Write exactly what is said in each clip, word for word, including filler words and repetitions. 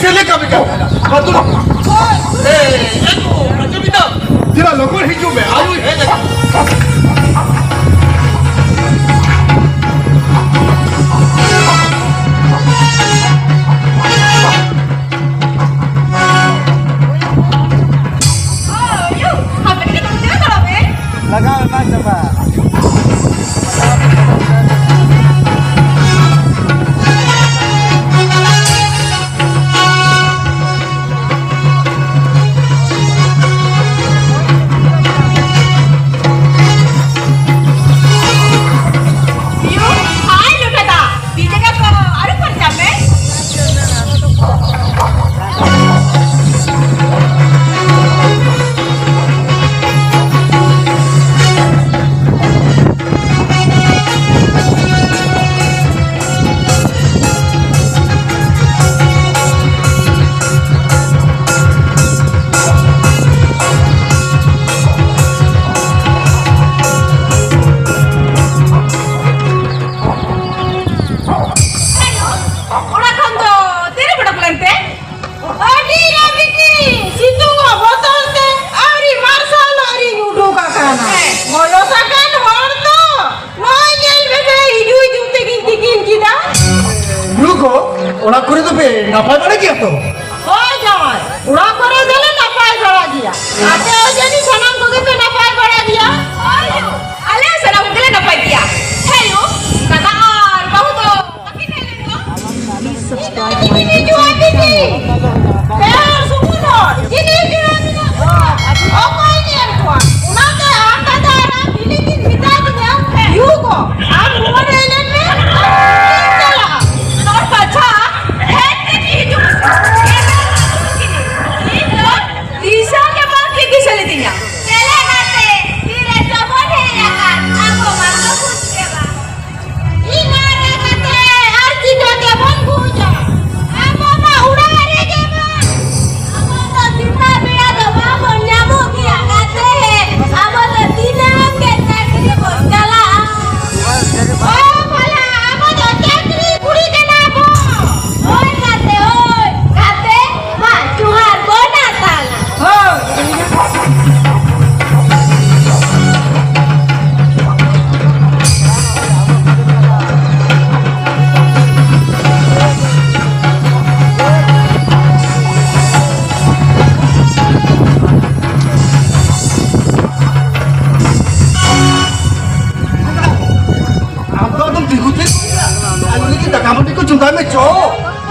ᱪᱮᱫ ᱞᱮᱠᱟ ᱵᱮᱠᱟᱨ? ᱵᱟᱫᱩᱞ᱾ ᱮᱭ, ᱮ ᱜᱳ, ᱟᱸᱡᱚᱢ ᱮᱫᱟᱢ? ᱫᱮᱞᱟ, ᱞᱚᱜᱚᱱ ᱦᱤᱡᱩᱜ ᱢᱮ, ᱟᱭᱳᱭ ᱦᱮᱡ ᱟᱠᱟᱱᱟ᱾ ᱟᱭᱳ, ᱦᱟᱯᱮ ᱠᱟᱹᱴᱤᱡ ᱱᱚᱛᱮ ᱨᱮ ᱫᱚᱦᱚ ᱢᱮ᱾ ᱞᱟᱜᱟᱣ ᱮᱢᱟᱱ ᱪᱟᱵᱟ᱾ ᱪᱚ᱾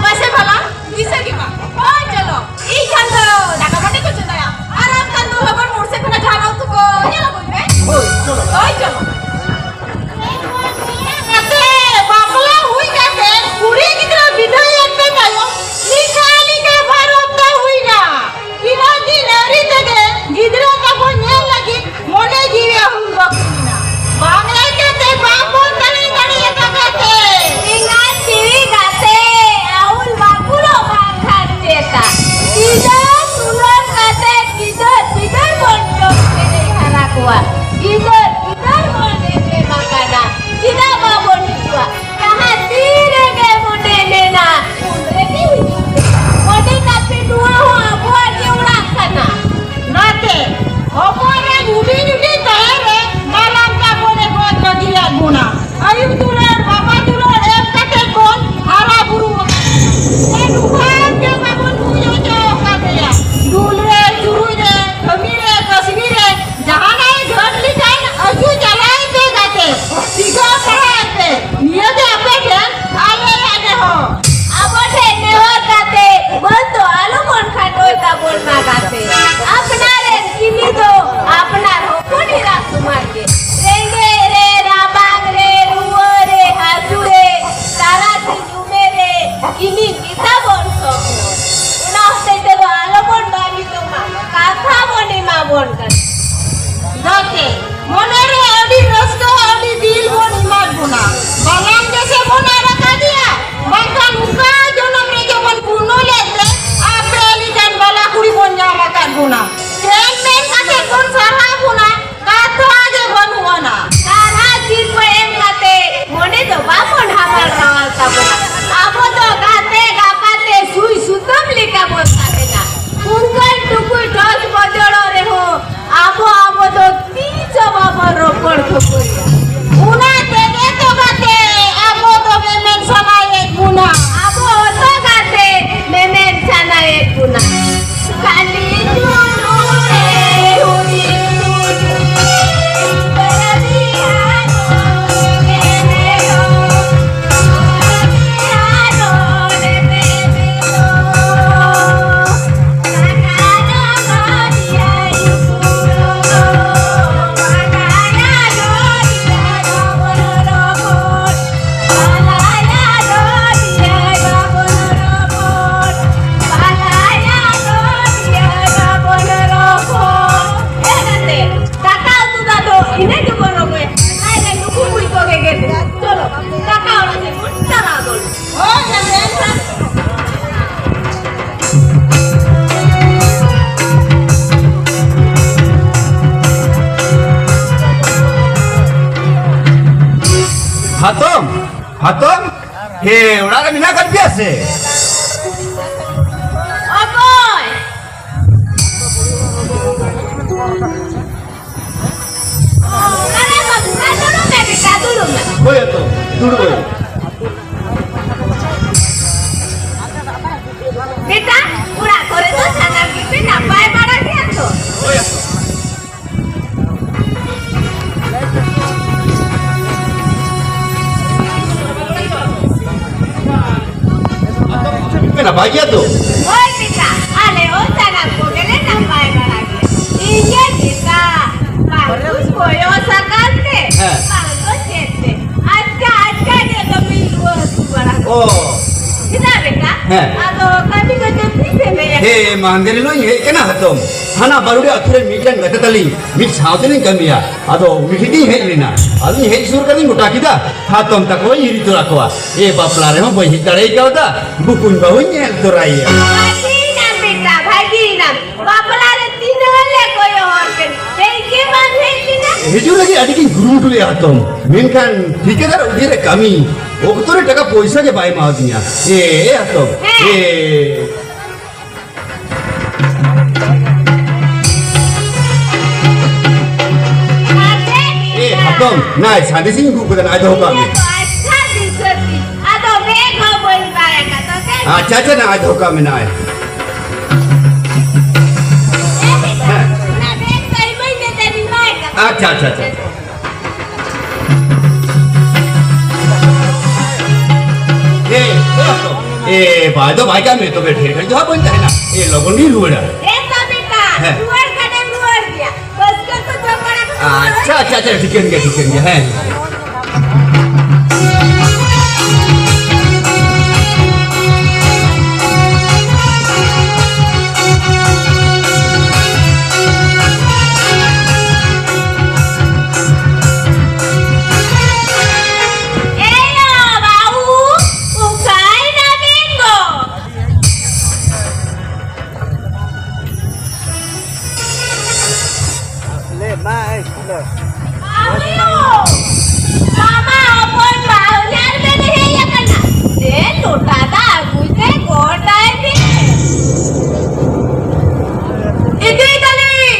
ᱢᱟᱥᱮ ᱵᱷᱟᱞᱟ, ᱫᱤᱥᱟᱹ ᱜᱮ ᱵᱟᱝ᱾ ᱦᱳᱭ, ᱪᱚᱞᱚ᱾ ᱤᱧ ᱠᱷᱟᱱ ᱫᱚ ᱫᱟᱠᱟ ᱵᱟᱹᱴᱤ ᱠᱚ ᱪᱚᱸᱫᱟᱭᱟ᱾ ᱟᱨ ᱟᱢ ᱠᱷᱟᱱ ᱫᱚ ᱞᱚᱜᱚᱱ ᱢᱳᱲ ᱥᱮᱫ ᱠᱷᱚᱱᱟᱜ ᱡᱟᱦᱟᱱᱟᱜ ᱩᱛᱩ ᱠᱚ ᱧᱮᱞ ᱟᱹᱜᱩᱭ ᱢᱮ᱾ ᱦᱳᱭ, ᱪᱚᱞᱚ᱾ ᱦᱳᱭ, ᱪᱚᱞᱚ᱾ ᱠᱟᱛᱮ, ᱵᱟᱯᱞᱟ ᱦᱩᱭ ᱠᱟᱛᱮ, ᱠᱩᱲᱤ ᱜᱤᱫᱽᱨᱟᱹ ᱵᱤᱫᱟᱹᱭ ᱮᱱ ᱯᱮ ᱛᱟᱭᱚᱢ, ᱞᱤᱠᱷᱟ ᱞᱤᱠᱷᱟ ᱵᱟᱨ ᱦᱟᱯᱛᱟ ᱦᱩᱭᱱᱟ᱾ ᱛᱤᱱᱟᱹᱜ ᱫᱤᱱ ᱟᱹᱣᱨᱤ ᱛᱮᱜᱮ ᱜᱤᱫᱽᱨᱟᱹ ᱛᱟᱵᱚ ᱧᱮᱞ ᱞᱟᱹᱜᱤᱫ ᱢᱚᱱᱮ ᱡᱤᱣᱤ ᱟᱹᱦᱩᱞ ᱜᱚᱫ ᱮᱱᱟ᱾ ᱵᱟᱝ ᱦᱮᱡ ᱠᱟᱛᱮ ᱵᱟᱝ ᱵᱚᱱ ᱛᱟᱦᱮᱸ ᱫᱟᱲᱮᱭᱟᱜ ᱠᱟᱱᱟ ᱛᱮ᱾ ᱮᱸᱜᱟᱛ ᱡᱤᱣᱤ ᱜᱟᱛᱮ, ᱟᱹᱦᱩᱞ ᱵᱟᱹᱠᱩᱞᱚᱜ ᱵᱟᱝ ᱠᱷᱟᱱ ᱪᱮᱛᱟ᱾ ᱜᱤᱫᱟᱹᱨ ᱫᱩᱞᱟᱹᱲ ᱠᱟᱛᱮ ᱜᱤᱫᱟᱹᱨ ᱯᱤᱫᱟᱹᱨ ᱵᱚᱱ ᱡᱚᱢ ᱠᱮᱴᱮᱡ ᱦᱟᱨᱟ ᱠᱚᱣᱟ᱾ ᱜᱤᱫᱟᱹᱨ ᱯᱤᱫᱟᱹᱨ ᱵᱚᱱ ᱮᱯᱮᱢ ᱟᱠᱟᱱᱟ᱾ ᱪᱮᱫᱟᱜ ᱵᱟᱵᱚᱱ ᱦᱤᱡᱩᱜᱼᱟ? ᱡᱟᱦᱟᱸ ᱛᱤ ᱨᱮᱜᱮ ᱢᱚᱱᱮ ᱢᱮᱱᱟ, ᱩᱱ ᱨᱮᱜᱮ ᱦᱤᱡᱩᱜ ᱯᱮ᱾ ᱢᱚᱱᱮ ᱛᱟᱯᱮ ᱱᱚᱣᱟ ᱦᱚᱸ ᱟᱵᱚᱣᱟᱜ ᱜᱮ ᱚᱲᱟᱜ ᱠᱟᱱᱟ᱾ ᱚᱱᱟᱛᱮ ᱦᱚᱯᱚᱱ ᱨᱮ ᱦᱩᱰᱤᱧ ᱦᱩᱰᱤᱧ ᱛᱟᱦᱮᱸ ᱨᱮ ᱢᱟᱨᱟᱝ ᱛᱟᱵᱚᱱ ᱮ ᱜᱚᱡ ᱵᱟᱹᱜᱤᱭᱟᱫ ᱵᱚᱱᱟ᱾ ᱟᱭᱩ ᱫᱩᱞᱟᱹᱲ, ᱵᱟᱵᱟ ᱫᱩᱞᱟᱹᱲ ᱮᱢ ᱠᱟᱛᱮ ᱵᱚᱱ ᱦᱟᱨᱟ ᱵᱩᱨᱩ ᱟᱠᱟᱫᱮᱭᱟ᱾ ᱮᱱ ᱩᱯᱟᱹᱭ ᱛᱮ ᱵᱟᱵᱚᱱ ᱵᱩᱡᱽ ᱦᱚᱪᱚ ᱟᱠᱟᱫᱮᱭᱟ᱾ ᱫᱩᱞ ᱨᱮ, ᱪᱩᱨᱩᱡ ᱨᱮ, ᱠᱟᱹᱢᱤ ᱨᱮ, ᱠᱟᱹᱥᱱᱤ ᱨᱮ, ᱡᱟᱦᱟᱱᱟᱜ ᱮ ᱜᱷᱟᱹᱴ ᱞᱮᱠᱷᱟᱱ ᱟᱹᱪᱩ ᱪᱟᱞᱟᱣ ᱯᱮ ᱜᱟᱛᱮ, ᱥᱤᱠᱷᱟᱹᱣ ᱯᱟᱲᱦᱟᱣ ᱯᱮ, ᱱᱤᱭᱟᱹ ᱜᱮ ᱟᱯᱮ ᱴᱷᱮᱱ ᱟᱞᱮᱭᱟᱜ ᱱᱮᱦᱚᱨ᱾ ᱟᱵᱚ ᱴᱷᱮᱱ ᱱᱮᱦᱚᱨ ᱠᱟᱛᱮ ᱢᱟᱹᱱ ᱫᱚ ᱟᱞᱚ ᱵᱚᱱ ᱠᱷᱟᱴᱚᱭ ᱛᱟᱵᱚᱱ ᱢᱟ ᱜᱟᱛᱮ᱾ ᱟᱯᱱᱟᱨ ᱨᱮᱱ ᱠᱤᱢᱤ ᱫᱚ ᱟᱯᱱᱟᱨ ᱦᱚᱯᱚᱱ ᱮᱨᱟ ᱥᱚᱢᱟᱱ ᱜᱮ᱾ ᱨᱮᱸᱜᱮᱡ ᱨᱮ, ᱨᱟᱵᱟᱝ ᱨᱮ, ᱨᱩᱣᱟᱹ ᱨᱮ, ᱦᱟᱹᱥᱩ ᱨᱮ, ᱛᱟᱨᱟᱥᱤᱧ ᱩᱢᱮᱨ ᱨᱮ ᱠᱤᱢᱤ ᱜᱮᱛᱟ ᱵᱚᱱ ᱥᱚᱢᱚᱭ᱾ ᱚᱱᱟ ᱦᱚᱛᱮᱡ ᱛᱮᱫᱚ ᱟᱞᱚ ᱵᱚᱱ ᱵᱟᱹᱜᱤ ᱛᱟᱵᱚᱱᱟ, ᱠᱟᱛᱷᱟ ᱵᱚᱱ ᱮᱢᱟ ᱵᱚᱱ ᱠᱟᱱᱟ᱾ ᱜᱟᱛᱮ, ᱢᱚᱱᱮ ᱨᱮ ᱟᱹᱰᱤ ᱨᱟᱹᱥᱠᱟᱹ, ᱟᱹᱰᱤ ᱫᱤᱞ ᱵᱚᱱ ᱮᱢᱟᱫ ᱵᱚᱱᱟ᱾ ᱵᱟᱞᱟᱢ ᱜᱮᱥᱮ ᱵᱚᱱ ᱟᱲᱟᱜ ᱟᱫᱮᱭᱟ, ᱵᱟᱝᱠᱷᱟᱱ ᱚᱠᱟ ᱡᱚᱱᱚᱢ ᱨᱮ ᱡᱮᱵᱚᱱ ᱯᱩᱨᱱᱚ ᱞᱮᱫ ᱛᱮ ᱟᱯᱮ ᱞᱮᱠᱟᱱ ᱵᱟᱞᱟ ᱠᱩᱲᱤ ᱵᱚᱱ ᱧᱟᱢ ᱟᱠᱟᱫ ᱵᱚᱱᱟ᱾ ᱪᱮᱫ ᱢᱮᱱ ᱠᱟᱛᱮ ᱵᱚᱱ ᱥᱟᱨᱦᱟᱣ ᱵᱚᱱᱟ? ᱠᱟᱛᱷᱟ ᱜᱮ ᱵᱟᱹᱱᱩᱜ ᱟᱱᱟ᱾ ᱥᱟᱨᱦᱟᱣ ᱥᱤᱨᱯᱟᱹ ᱮᱢ ᱠᱟᱛᱮ ᱢᱚᱱᱮ ᱫᱚ ᱵᱟᱵᱚᱱ ᱦᱟᱢᱟᱞ ᱱᱟᱣᱟᱞ ᱛᱟᱵᱚᱱᱟ᱾ ᱟᱵᱚ ᱫᱚ ᱜᱟᱛᱮ ᱜᱟᱯᱟᱛᱮ ᱥᱩᱭ ᱥᱩᱛᱟᱹᱢ ᱞᱮᱠᱟ ᱵᱚᱱ ᱛᱟᱦᱮᱱᱟ᱾ ᱯᱩᱝᱠᱟᱹᱭ ᱴᱩᱠᱩᱭ ᱴᱚᱪ ᱵᱚᱡᱚᱲᱚᱜ ᱨᱮᱦᱚᱸ ᱟᱵᱚ ᱟᱵᱚ ᱫᱚ ᱛᱤᱥ ᱦᱚᱸ ᱵᱟᱵᱚᱱ ᱨᱚᱯᱚᱲ ᱠᱷᱟᱹᱯᱟᱹᱨᱤᱭᱟ᱾ ᱚᱱᱟ ᱛᱮᱜᱮ ᱛᱚ ᱜᱟᱛᱮ ᱟᱵᱚ ᱫᱚ ᱢᱮᱢᱮᱱ ᱥᱟᱱᱟᱭᱮᱫ ᱵᱚᱱᱟ᱾ ᱟᱵᱚ ᱦᱚᱸᱛᱚ ᱜᱟᱛᱮ ᱢᱮᱢᱮᱱ ᱥᱟᱱᱟᱭᱮᱫ ᱵᱚᱱᱟ᱾ ᱠᱷᱟᱹᱞᱤ ᱫᱩᱲᱩᱵ ᱨᱮ ᱦᱩᱭ ᱫᱩᱲᱩᱵ ᱨᱮ ᱵᱟᱨᱭᱟ ᱫᱚ ᱢᱮᱢᱮᱱ ᱫᱚ ᱵᱟᱨᱭᱟ ᱮ, ᱚᱲᱟᱜ ᱨᱮ ᱢᱮᱱᱟᱜ ᱟᱠᱟᱫ ᱯᱮᱭᱟ ᱥᱮ? ᱚᱠᱚᱭ? ᱚ, ᱟᱨᱮ ᱵᱟᱹᱵᱩ, ᱢᱟ ᱫᱩᱲᱩᱵ ᱢᱮ ᱵᱮᱴᱟ, ᱫᱩᱲᱩᱵ ᱢᱮ᱾ ᱦᱳᱭ ᱟᱛᱚ, ᱫᱩᱲᱩᱵ ᱢᱮ᱾ ᱵᱮᱴᱟ, ᱚᱲᱟᱜ ᱠᱚᱨᱮ ᱫᱚ ᱥᱟᱱᱟᱢ ᱜᱮᱯᱮ ᱱᱟᱯᱟᱭ ᱵᱟᱲᱟ ᱜᱮᱭᱟ ᱛᱚ? ᱦᱳᱭ ᱟᱛᱚ᱾ ᱱᱟᱯᱟᱭ ᱜᱮᱭᱟ ᱛᱚ? ᱦᱳᱭ ᱵᱮᱴᱟ, ᱟᱞᱮ ᱦᱚᱸ ᱥᱟᱱᱟᱢ ᱠᱚᱜᱮᱞᱮ ᱱᱟᱯᱟᱭ ᱵᱟᱲᱟ ᱜᱮᱭᱟ᱾ ᱤᱧ ᱜᱮ ᱵᱮᱴᱟ, ᱵᱟᱝ ᱫᱩᱧ ᱵᱚᱭᱚᱥ ᱟᱠᱟᱱ ᱛᱮ, ᱦᱮᱸ᱾ ᱵᱟᱝ ᱫᱚ ᱪᱮᱫ ᱛᱮ, ᱟᱪᱠᱟ ᱟᱪᱠᱟ ᱜᱮ ᱫᱚᱢᱮᱧ ᱨᱩᱣᱟᱹ ᱦᱟᱹᱥᱩ ᱵᱟᱲᱟ ᱜᱚᱫᱚᱜ᱾ ᱚ᱾ ᱪᱮᱫᱟᱜ ᱵᱮᱴᱟ? ᱦᱮᱸ᱾ ᱟᱫᱚ ᱠᱟᱹᱢᱤ ᱠᱚ ᱪᱮᱫ ᱛᱤᱥ ᱮᱢ ᱦᱮᱡ ᱟᱠᱟᱱᱟ? ᱦᱮᱸ, ᱢᱟᱦᱫᱮᱨ ᱦᱤᱞᱳᱜ ᱤᱧ ᱦᱮᱡ ᱟᱠᱟᱱᱟ ᱦᱟᱛᱚᱢ᱾ ᱦᱟᱱᱟ ᱵᱟᱨᱩᱰᱤ ᱟᱹᱛᱩ ᱨᱮ ᱢᱤᱫᱴᱮᱱ ᱜᱟᱛᱮ ᱛᱟᱹᱞᱤᱧ ᱢᱤᱫ ᱥᱟᱶ ᱛᱮᱞᱤᱧ ᱠᱟᱹᱢᱤᱭᱟ᱾ ᱟᱫᱚ ᱩᱱᱤ ᱴᱷᱮᱱ ᱜᱤᱧ ᱦᱮᱡ ᱞᱮᱱᱟ᱾ ᱟᱫᱚᱧ ᱦᱮᱡ ᱥᱩᱨ ᱠᱟᱛᱮᱧ ᱜᱚᱴᱟ ᱠᱮᱫᱟ, ᱦᱟᱛᱚᱢ ᱛᱟᱠᱚᱧ ᱦᱤᱨᱤ ᱛᱚᱨᱟ ᱠᱚᱣᱟ᱾ ᱮ, ᱵᱟᱯᱞᱟ ᱨᱮᱦᱚᱸ ᱵᱟᱹᱧ ᱦᱮᱡ ᱫᱟᱲᱮ ᱠᱟᱣᱫᱟ, ᱵᱚᱠᱚᱧ ᱵᱟᱹᱦᱩᱧ ᱧᱮᱞ ᱛᱚᱨᱟᱭᱮᱭᱟ᱾ ᱵᱷᱟᱹᱜᱤᱭᱮᱱᱟᱢ ᱵᱮᱴᱟ, ᱵᱷᱟᱹᱜᱤᱭᱮᱱᱟᱢ᱾ ᱵᱟᱯᱞᱟ ᱨᱮ ᱛᱤᱱᱟᱹᱜ ᱞᱮ ᱠᱚᱭᱚᱜ ᱦᱚᱨ ᱠᱮᱫ, ᱦᱮᱡ ᱜᱮ ᱵᱟᱢ ᱦᱮᱡ ᱞᱮᱱᱟ᱾ ᱦᱤᱡᱩᱜ ᱞᱟᱹᱜᱤᱫ ᱟᱹᱰᱤ ᱜᱤᱧ ᱠᱩᱨᱩᱢᱩᱴᱩ ᱞᱮᱫᱼᱟ ᱦᱟᱛᱚᱢ, ᱢᱮᱱᱠᱷᱟᱱ ᱴᱷᱤᱠᱟᱹᱫᱟᱨ ᱩᱫᱷᱤ ᱨᱮ ᱠᱟᱹᱢᱤ ᱚᱠᱛᱚ ᱨᱮ ᱴᱟᱠᱟ ᱯᱚᱭᱥᱟ ᱜᱮ ᱵᱟᱭ ᱮᱢᱟᱣᱫᱤᱧᱟ᱾ ᱮ, ᱮ ᱦᱟᱛᱚᱢ, ᱦᱮᱸ᱾ ᱮ᱾ ᱮ, ᱦᱟᱛᱚᱢ, ᱱᱟᱭ, ᱥᱟᱸᱫᱮᱥᱤᱧ ᱟᱹᱜᱩ ᱠᱟᱫᱟ, ᱱᱟᱭ ᱫᱚᱦᱚ ᱠᱟᱜ ᱢᱮ᱾ ᱟᱪᱪᱷᱟ, ᱫᱤᱥᱟᱹ ᱠᱤ᱾ ᱟᱫᱚ ᱵᱮᱜᱽ ᱦᱚᱸ ᱵᱟᱹᱧ ᱵᱟᱭ ᱟᱠᱟᱫ ᱛᱟᱯᱮ᱾ ᱟᱪᱪᱷᱟ, ᱟᱪᱪᱷᱟ, ᱱᱟᱭ ᱫᱚᱦᱚ ᱠᱟᱜ ᱢᱮ, ᱱᱟᱭ᱾ ᱮ, ᱵᱮᱴᱟ, ᱦᱮᱸ᱾ ᱚᱱᱟ ᱵᱮᱜᱽ ᱫᱚ ᱤᱢᱟᱹᱧ ᱢᱮ, ᱫᱮᱱ ᱵᱟᱭ ᱟᱠᱟᱫ᱾ ᱟᱪᱪᱷᱟ, ᱟᱪᱪᱷᱟ, ᱟᱪᱪᱷᱟ, ᱟᱪᱪᱷᱟ᱾ ᱮ, ᱮ, ᱵᱟᱭ ᱫᱚ ᱵᱟᱭ ᱠᱟᱜ ᱢᱮ, ᱛᱚᱵᱮ ᱰᱷᱮᱨ ᱜᱷᱟᱹᱲᱤᱡ ᱫᱚ ᱦᱟᱸᱜ ᱵᱟᱹᱧ ᱛᱟᱦᱮᱱᱟ᱾ ᱮ, ᱞᱚᱜᱚᱱ ᱜᱤᱧ ᱨᱩᱣᱟᱹᱲᱟ᱾ ᱮ, ᱛᱚ ᱵᱮᱴᱟ, ᱦᱮᱸ᱾ ᱨᱩᱣᱟᱹᱲ ᱠᱷᱟᱱᱮᱢ ᱨᱩᱣᱟᱹᱲ ᱜᱮᱭᱟ᱾ ᱵᱟᱹᱥᱠᱟᱹ ᱠᱚ ᱡᱚᱢ ᱵᱟᱲᱟ ᱠᱟᱛᱮ ᱨᱩᱣᱟᱹᱲ ᱟᱪᱪᱷᱟ, ᱟᱪᱪᱷᱟ, ᱟᱪᱪᱷᱟ, ᱴᱷᱤᱠᱟᱹᱱ ᱜᱮᱭᱟ, ᱴᱷᱤᱠᱟᱹᱱ ᱜᱮᱭᱟ, ᱦᱮᱸ᱾ ᱮᱭᱳ ᱵᱟᱹᱦᱩ, ᱚᱠᱟᱭ ᱱᱟᱵᱤᱱ ᱜᱚ? ᱞᱮ ᱢᱟ, ᱮᱭ, ᱞᱮ᱾ ᱵᱟᱹᱦᱩ! ᱢᱟᱢᱟ ᱦᱚᱯᱚᱱ ᱵᱟᱹᱦᱩ ᱧᱮᱞ ᱵᱮᱱ ᱦᱮᱡ ᱟᱠᱟᱱᱟ᱾ ᱮ, ᱞᱚᱴᱟ ᱫᱟᱜ ᱟᱹᱜᱩᱭ ᱛᱮ ᱜᱚᱴᱟᱭ ᱢᱮ᱾ ᱤᱫᱤᱭ ᱫᱟᱞᱤᱧ᱾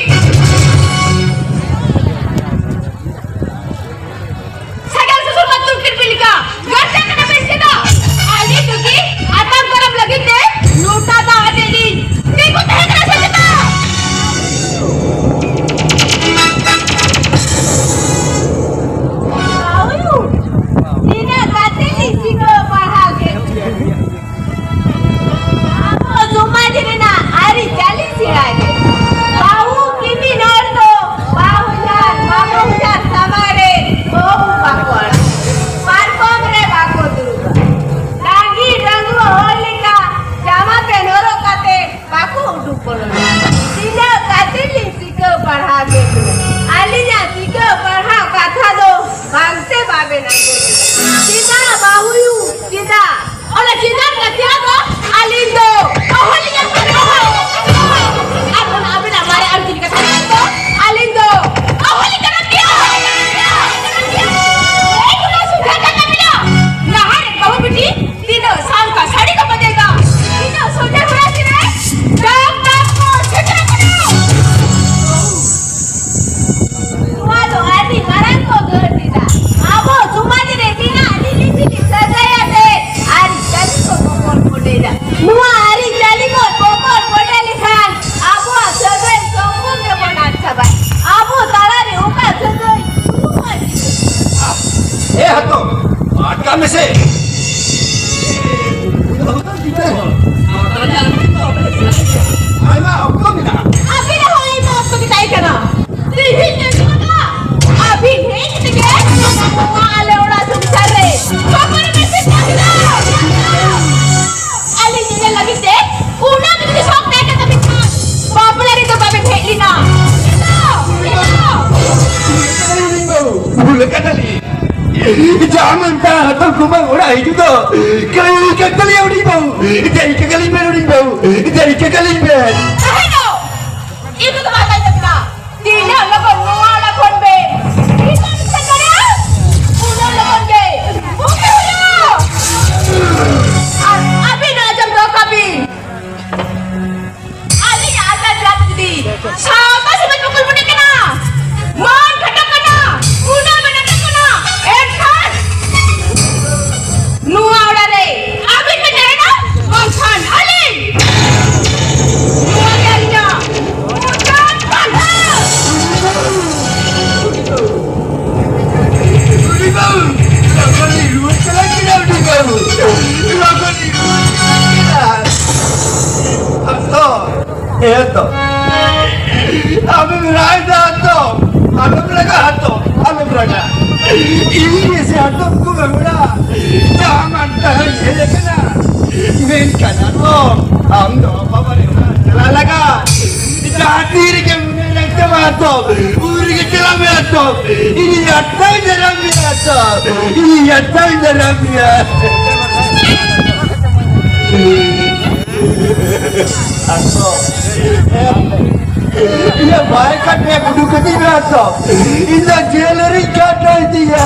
ᱥᱟᱜᱮᱱ ᱥᱩᱥᱩᱨ ᱢᱟ ᱛᱩᱨᱠᱤᱱ ᱯᱤᱞᱤᱠᱟ᱾ ᱜᱟᱨᱡᱮᱱ ᱠᱟᱱᱟ ᱯᱮ ᱥᱮ ᱫᱚ? ᱟᱞᱮ ᱛᱩᱠᱤ ᱟᱛᱟᱝ ᱫᱟᱨᱟᱢ ᱞᱟᱹᱜᱤᱫ ᱛᱮ ᱞᱚᱴᱟ ᱫᱟᱜ ᱟᱛᱮ ᱞᱤᱧ ᱛᱤᱸᱜᱩ ᱛᱟᱦᱮᱸ ᱠᱟᱱᱟ ᱥᱮ ᱪᱮᱛᱟ? ᱵᱟᱹᱦᱩ, ᱛᱤᱱᱟᱹᱜ ᱠᱟᱛᱮ ᱞᱤᱧ ᱥᱤᱠᱷᱟᱹᱣ ᱯᱟᱲᱦᱟᱣ ᱠᱮᱫ ᱯᱮᱭᱟ? ᱟᱵᱚ ᱥᱚᱢᱟᱡᱽ ᱨᱮᱱᱟᱜ ᱟᱹᱨᱤᱪᱟᱹᱞᱤ ᱥᱮᱬᱟ ᱜᱮ᱾ ᱵᱟᱹᱦᱩ ᱠᱤᱢᱤᱱ ᱦᱚᱲ ᱫᱚ ᱵᱟᱹᱦᱩ ᱡᱟᱦᱟᱸ, ᱵᱟᱹᱦᱩ ᱡᱟᱦᱟᱸ ᱥᱟᱢᱟᱝ ᱨᱮ ᱵᱟᱹᱦᱩ ᱵᱟᱠᱚ ᱟᱲᱟᱜᱟ᱾ ᱯᱟᱨᱠᱚᱢ ᱨᱮ ᱵᱟᱠᱚ ᱫᱩᱲᱩᱵᱟ᱾ ᱰᱟᱺᱜᱤ ᱰᱟᱺᱜᱩᱣᱟᱹ ᱦᱚᱲ ᱞᱮᱠᱟ ᱡᱟᱢᱟ ᱯᱮᱱ ᱦᱚᱨᱚᱜ ᱠᱟᱛᱮ ᱵᱟᱠᱚ ᱩᱰᱩᱠ ᱵᱚᱞᱚᱱᱟ᱾ ᱛᱤᱱᱟᱹᱜ ᱠᱟᱛᱮ ᱞᱤᱧ ᱥᱤᱠᱷᱟᱹᱣ ᱯᱟᱲᱦᱟᱣ ᱠᱮᱫ ᱵᱤᱱᱟ᱾ ᱟᱹᱞᱤᱧᱟᱜ ᱥᱤᱠᱷᱟᱹᱣ ᱯᱟᱲᱦᱟᱣ ᱠᱟᱛᱷᱟ ᱫᱚ ᱵᱟᱝ ᱥᱮ ᱵᱟᱵᱮᱱ ᱟᱸᱡᱚᱢ ᱮᱫᱟ? ᱪᱮᱫᱟᱜ ᱵᱟᱹᱦᱩᱭᱩ, ᱪᱮᱫᱟᱜ? ᱚᱱᱟ ᱪᱮᱫᱟᱜ ᱠᱟᱛᱷᱟ ᱫᱚ ᱟᱹᱞᱤᱧ ᱫᱚ ᱚᱦᱚᱞᱤᱧ ᱟᱸᱡᱚᱢ ᱮᱫᱟ᱾ ᱟᱨ ᱚᱱᱟ ᱟᱵᱮᱱᱟᱜ ᱢᱟᱨᱮ ᱟᱹᱲᱛᱤ ᱞᱮᱠᱟ ᱛᱟᱦᱮᱸ ᱫᱚ ᱟᱹᱞᱤᱧ ᱫᱚ ᱚᱦᱚᱞᱤᱧ ᱜᱟᱱᱚᱜ ᱜᱮᱭᱟ᱾ ᱮᱭ ᱠᱚᱲᱟ ᱥᱩᱫᱷᱟᱹ ᱠᱟᱱ ᱛᱟᱵᱤᱱᱟ᱾ ᱱᱟᱦᱟᱜ ᱨᱮᱱ ᱵᱟᱹᱦᱩ ᱵᱤᱴᱤ ᱛᱤᱱᱟᱹᱜ ᱥᱟᱱᱛᱟ ᱥᱟᱹᱲᱤ ᱠᱚ ᱵᱟᱸᱫᱮᱭᱮᱫᱟ, ᱛᱤᱱᱟᱹᱜ ᱥᱚᱡᱷᱮ ᱦᱚᱨᱟ ᱥᱮᱫ ᱨᱮ ᱰᱟᱠ ᱰᱟᱠ ᱠᱚ ᱥᱮᱴᱮᱨ ᱠᱟᱱᱟ᱾ ᱱᱚᱣᱟ ᱫᱚ ᱟᱹᱰᱤ ᱢᱟᱨᱟᱝ ᱠᱚ ᱜᱟᱹᱨ ᱠᱮᱫᱟ᱾ ᱟᱵᱚ ᱥᱚᱢᱟᱡᱽ ᱨᱮ ᱢᱮᱱᱟᱜ ᱞᱤᱞᱤ ᱵᱤᱞᱤ ᱥᱟᱹᱜᱟᱹᱭ ᱟᱛᱮ ᱟᱹᱨᱤᱪᱟᱹᱞᱤ ᱠᱚ ᱵᱚᱠᱚᱞ ᱵᱚᱰᱮᱭᱮᱫᱟ᱾ ᱱᱚᱣᱟ ᱟᱹᱨᱤᱪᱟᱹᱞᱤ ᱠᱚ ᱵᱚᱠᱚᱞ ᱵᱚᱰᱮ ᱞᱮᱠᱷᱟᱱ ᱟᱵᱚᱣᱟᱜ ᱥᱟᱹᱜᱟᱹᱭ ᱥᱚᱢᱯᱚᱨᱠ ᱜᱮᱵᱚᱱ ᱟᱫ ᱪᱟᱵᱟᱭᱟ᱾ ᱟᱵᱚ ᱛᱟᱞᱟᱨᱮ ᱚᱠᱟ ᱥᱟᱹᱜᱟᱹᱭ ᱩᱱᱩᱢᱚᱜᱼᱟ ᱪᱤᱠᱟᱹ? ᱮ ᱦᱟᱛᱚᱢ, ᱟᱴᱠᱟᱣ ᱢᱮᱥᱮ᱾ ᱟᱭᱢᱟ ᱚᱠᱛᱚ ᱢᱮᱱᱟᱜᱼᱟ᱾ ᱟᱹᱵᱤᱱᱟᱜ ᱦᱚᱸ ᱟᱭᱢᱟ ᱚᱠᱛᱚ ᱜᱮ ᱛᱟᱦᱮᱸ ᱠᱟᱱᱟ᱾ ᱛᱮᱦᱮᱧ ᱧᱮᱞ ᱠᱟᱱᱟ, ᱟᱹᱵᱤᱱ ᱦᱮᱡ ᱠᱟᱛᱮ ᱜᱮ ᱱᱚᱣᱟ ᱟᱞᱮ ᱚᱲᱟᱜ ᱥᱚᱝᱥᱟᱨ ᱨᱮ ᱠᱷᱟᱹᱯᱟᱹᱨᱤ ᱵᱮᱱ ᱥᱤᱨᱡᱟᱹᱣ ᱠᱮᱫᱟ᱾ ᱟᱹᱞᱤᱧ ᱧᱮᱧᱮᱞ ᱞᱟᱹᱜᱤᱫ ᱛᱮ ᱩᱱᱟᱹᱜ ᱡᱩᱫᱤ ᱥᱚᱠ ᱛᱟᱦᱮᱸ ᱠᱟᱱ ᱛᱟᱵᱤᱱ ᱠᱷᱟᱱ, ᱵᱟᱯᱞᱟ ᱨᱮᱫᱚ ᱵᱟᱵᱮᱱ ᱦᱮᱡ ᱞᱮᱱᱟ᱾ ᱪᱮᱫᱟᱜ? ᱪᱮᱫᱟᱜ? ᱵᱷᱩᱞ ᱠᱟᱫᱟᱞᱤᱧ᱾ ᱡᱟᱦᱟᱸ ᱢᱮᱱᱛᱟ ᱦᱟᱛᱟᱣ ᱠᱚᱢᱟ ᱚᱲᱟᱜ ᱦᱤᱡᱩᱜ ᱫᱚ᱾ ᱠᱟᱹᱞᱤ ᱠᱟᱹᱞᱤ ᱩᱰᱤ ᱵᱟᱹᱦᱩ᱾ ᱫᱟᱹᱭ ᱠᱟᱹᱞᱤ ᱵᱮᱱ ᱩᱰᱤ ᱵᱟᱹᱦᱩ᱾ ᱫᱟᱹᱭ ᱠᱟᱹᱞᱤ ᱵᱮᱱ᱾ ᱛᱟᱦᱮᱸ ᱫᱚ᱾ ᱤᱧ ᱫᱚ ᱵᱟᱝ ᱛᱟᱦᱮᱸ ᱠᱟᱱᱟ᱾ ᱛᱤᱱᱟᱹᱜ ᱞᱚᱜᱚᱱ ᱱᱚᱣᱟ ᱚᱲᱟᱜ ᱠᱷᱚᱱ ᱵᱮᱱ ᱵᱷᱤᱛᱟᱹᱨ ᱥᱮᱱ ᱫᱟᱲᱮᱭᱟᱜᱼᱟ, ᱩᱱᱟᱹᱜ ᱞᱚᱜᱚᱱ ᱜᱮ ᱵᱩᱜᱤ ᱦᱩᱭᱩᱜᱼᱟ᱾ ᱥᱟᱶᱛᱟ ᱥᱚᱢᱟᱡᱽ ᱵᱚᱠᱚᱞ ᱵᱚᱰᱮ ᱠᱟᱱᱟ, ᱢᱟᱱ ᱜᱷᱟᱴᱟ ᱠᱟᱱᱟ, ᱜᱩᱱᱟᱹ ᱵᱟᱱᱟᱴᱟ ᱠᱟᱱᱟ᱾ ᱮᱱᱠᱷᱟᱱ ᱱᱚᱣᱟ ᱚᱲᱟᱜ ᱨᱮ ᱟᱹᱵᱤᱱ ᱵᱤᱱ ᱛᱟᱦᱮᱱᱟ, ᱵᱟᱝᱠᱷᱟᱱ ᱟᱹᱞᱤᱧ᱾ ᱱᱚᱣᱟ ᱜᱮ ᱟᱹᱞᱤᱧᱟᱜ ᱢᱩᱪᱟᱹᱫ ᱯᱟᱱᱛᱷᱟ᱾ ᱩᱰᱤ ᱵᱟᱹᱵᱩ, ᱞᱚᱜᱚᱱ ᱞᱤᱧ ᱨᱩᱣᱟᱹᱲ ᱪᱟᱞᱟᱜ ᱠᱟᱱᱟ, ᱩᱰᱤ ᱵᱟᱹᱵᱩ᱾ ᱞᱚᱜᱚᱱ ᱞᱤᱧ ᱨᱩᱣᱟᱹᱲ ᱪᱟᱞᱟᱜ ᱠᱟᱱᱟ᱾ ᱦᱮᱸ ᱛᱚ᱾ ᱟᱢᱮᱢ ᱨᱟᱜ ᱮᱫᱟ ᱛᱚ? ᱟᱞᱚᱢ ᱨᱟᱜᱟ ᱛᱚ, ᱟᱞᱚᱢ ᱨᱟᱜᱟ᱾ ᱤᱧ ᱜᱮᱥᱮ ᱦᱟᱛᱚᱢ ᱠᱚ ᱵᱮᱵᱲᱟ᱾ ᱡᱟᱦᱟᱸ ᱢᱟᱱ ᱛᱟᱦᱟᱸ ᱦᱮᱡ ᱟᱠᱟᱱᱟ᱾ ᱢᱮᱱᱠᱷᱟᱱ ᱦᱟᱛᱚᱢ, ᱟᱢ ᱫᱚ ᱵᱟᱵᱟ ᱨᱮ ᱪᱟᱞᱟᱜ ᱞᱟᱜᱟ᱾ ᱡᱟᱦᱟᱸ ᱛᱤ ᱨᱮᱜᱮ ᱢᱚᱱᱮ ᱞᱟᱜ ᱛᱟᱢᱟ ᱦᱟᱛᱚᱢ, ᱩᱱ ᱨᱮᱜᱮ ᱪᱟᱞᱟᱜ ᱢᱮ ᱦᱟᱛᱚᱢ᱾ ᱤᱧ ᱦᱟᱛᱚᱢ ᱡᱟᱱᱟᱢ ᱢᱮᱭᱟ ᱦᱟᱛᱚᱢ᱾ ᱤᱧ ᱦᱟᱛᱚᱢ ᱡᱟᱱᱟᱢ ᱢᱮᱭᱟ᱾ ᱟᱫᱚ, ᱤᱧᱟᱹᱜ ᱵᱟᱭ ᱠᱟᱴᱮ ᱜᱩᱰᱩ ᱠᱟᱹᱴᱤᱡ ᱢᱮ ᱟᱫᱚ᱾ ᱤᱧ ᱫᱚ ᱡᱮᱞ ᱨᱤᱧ ᱠᱟᱴᱟ ᱤᱫᱤᱭᱟ᱾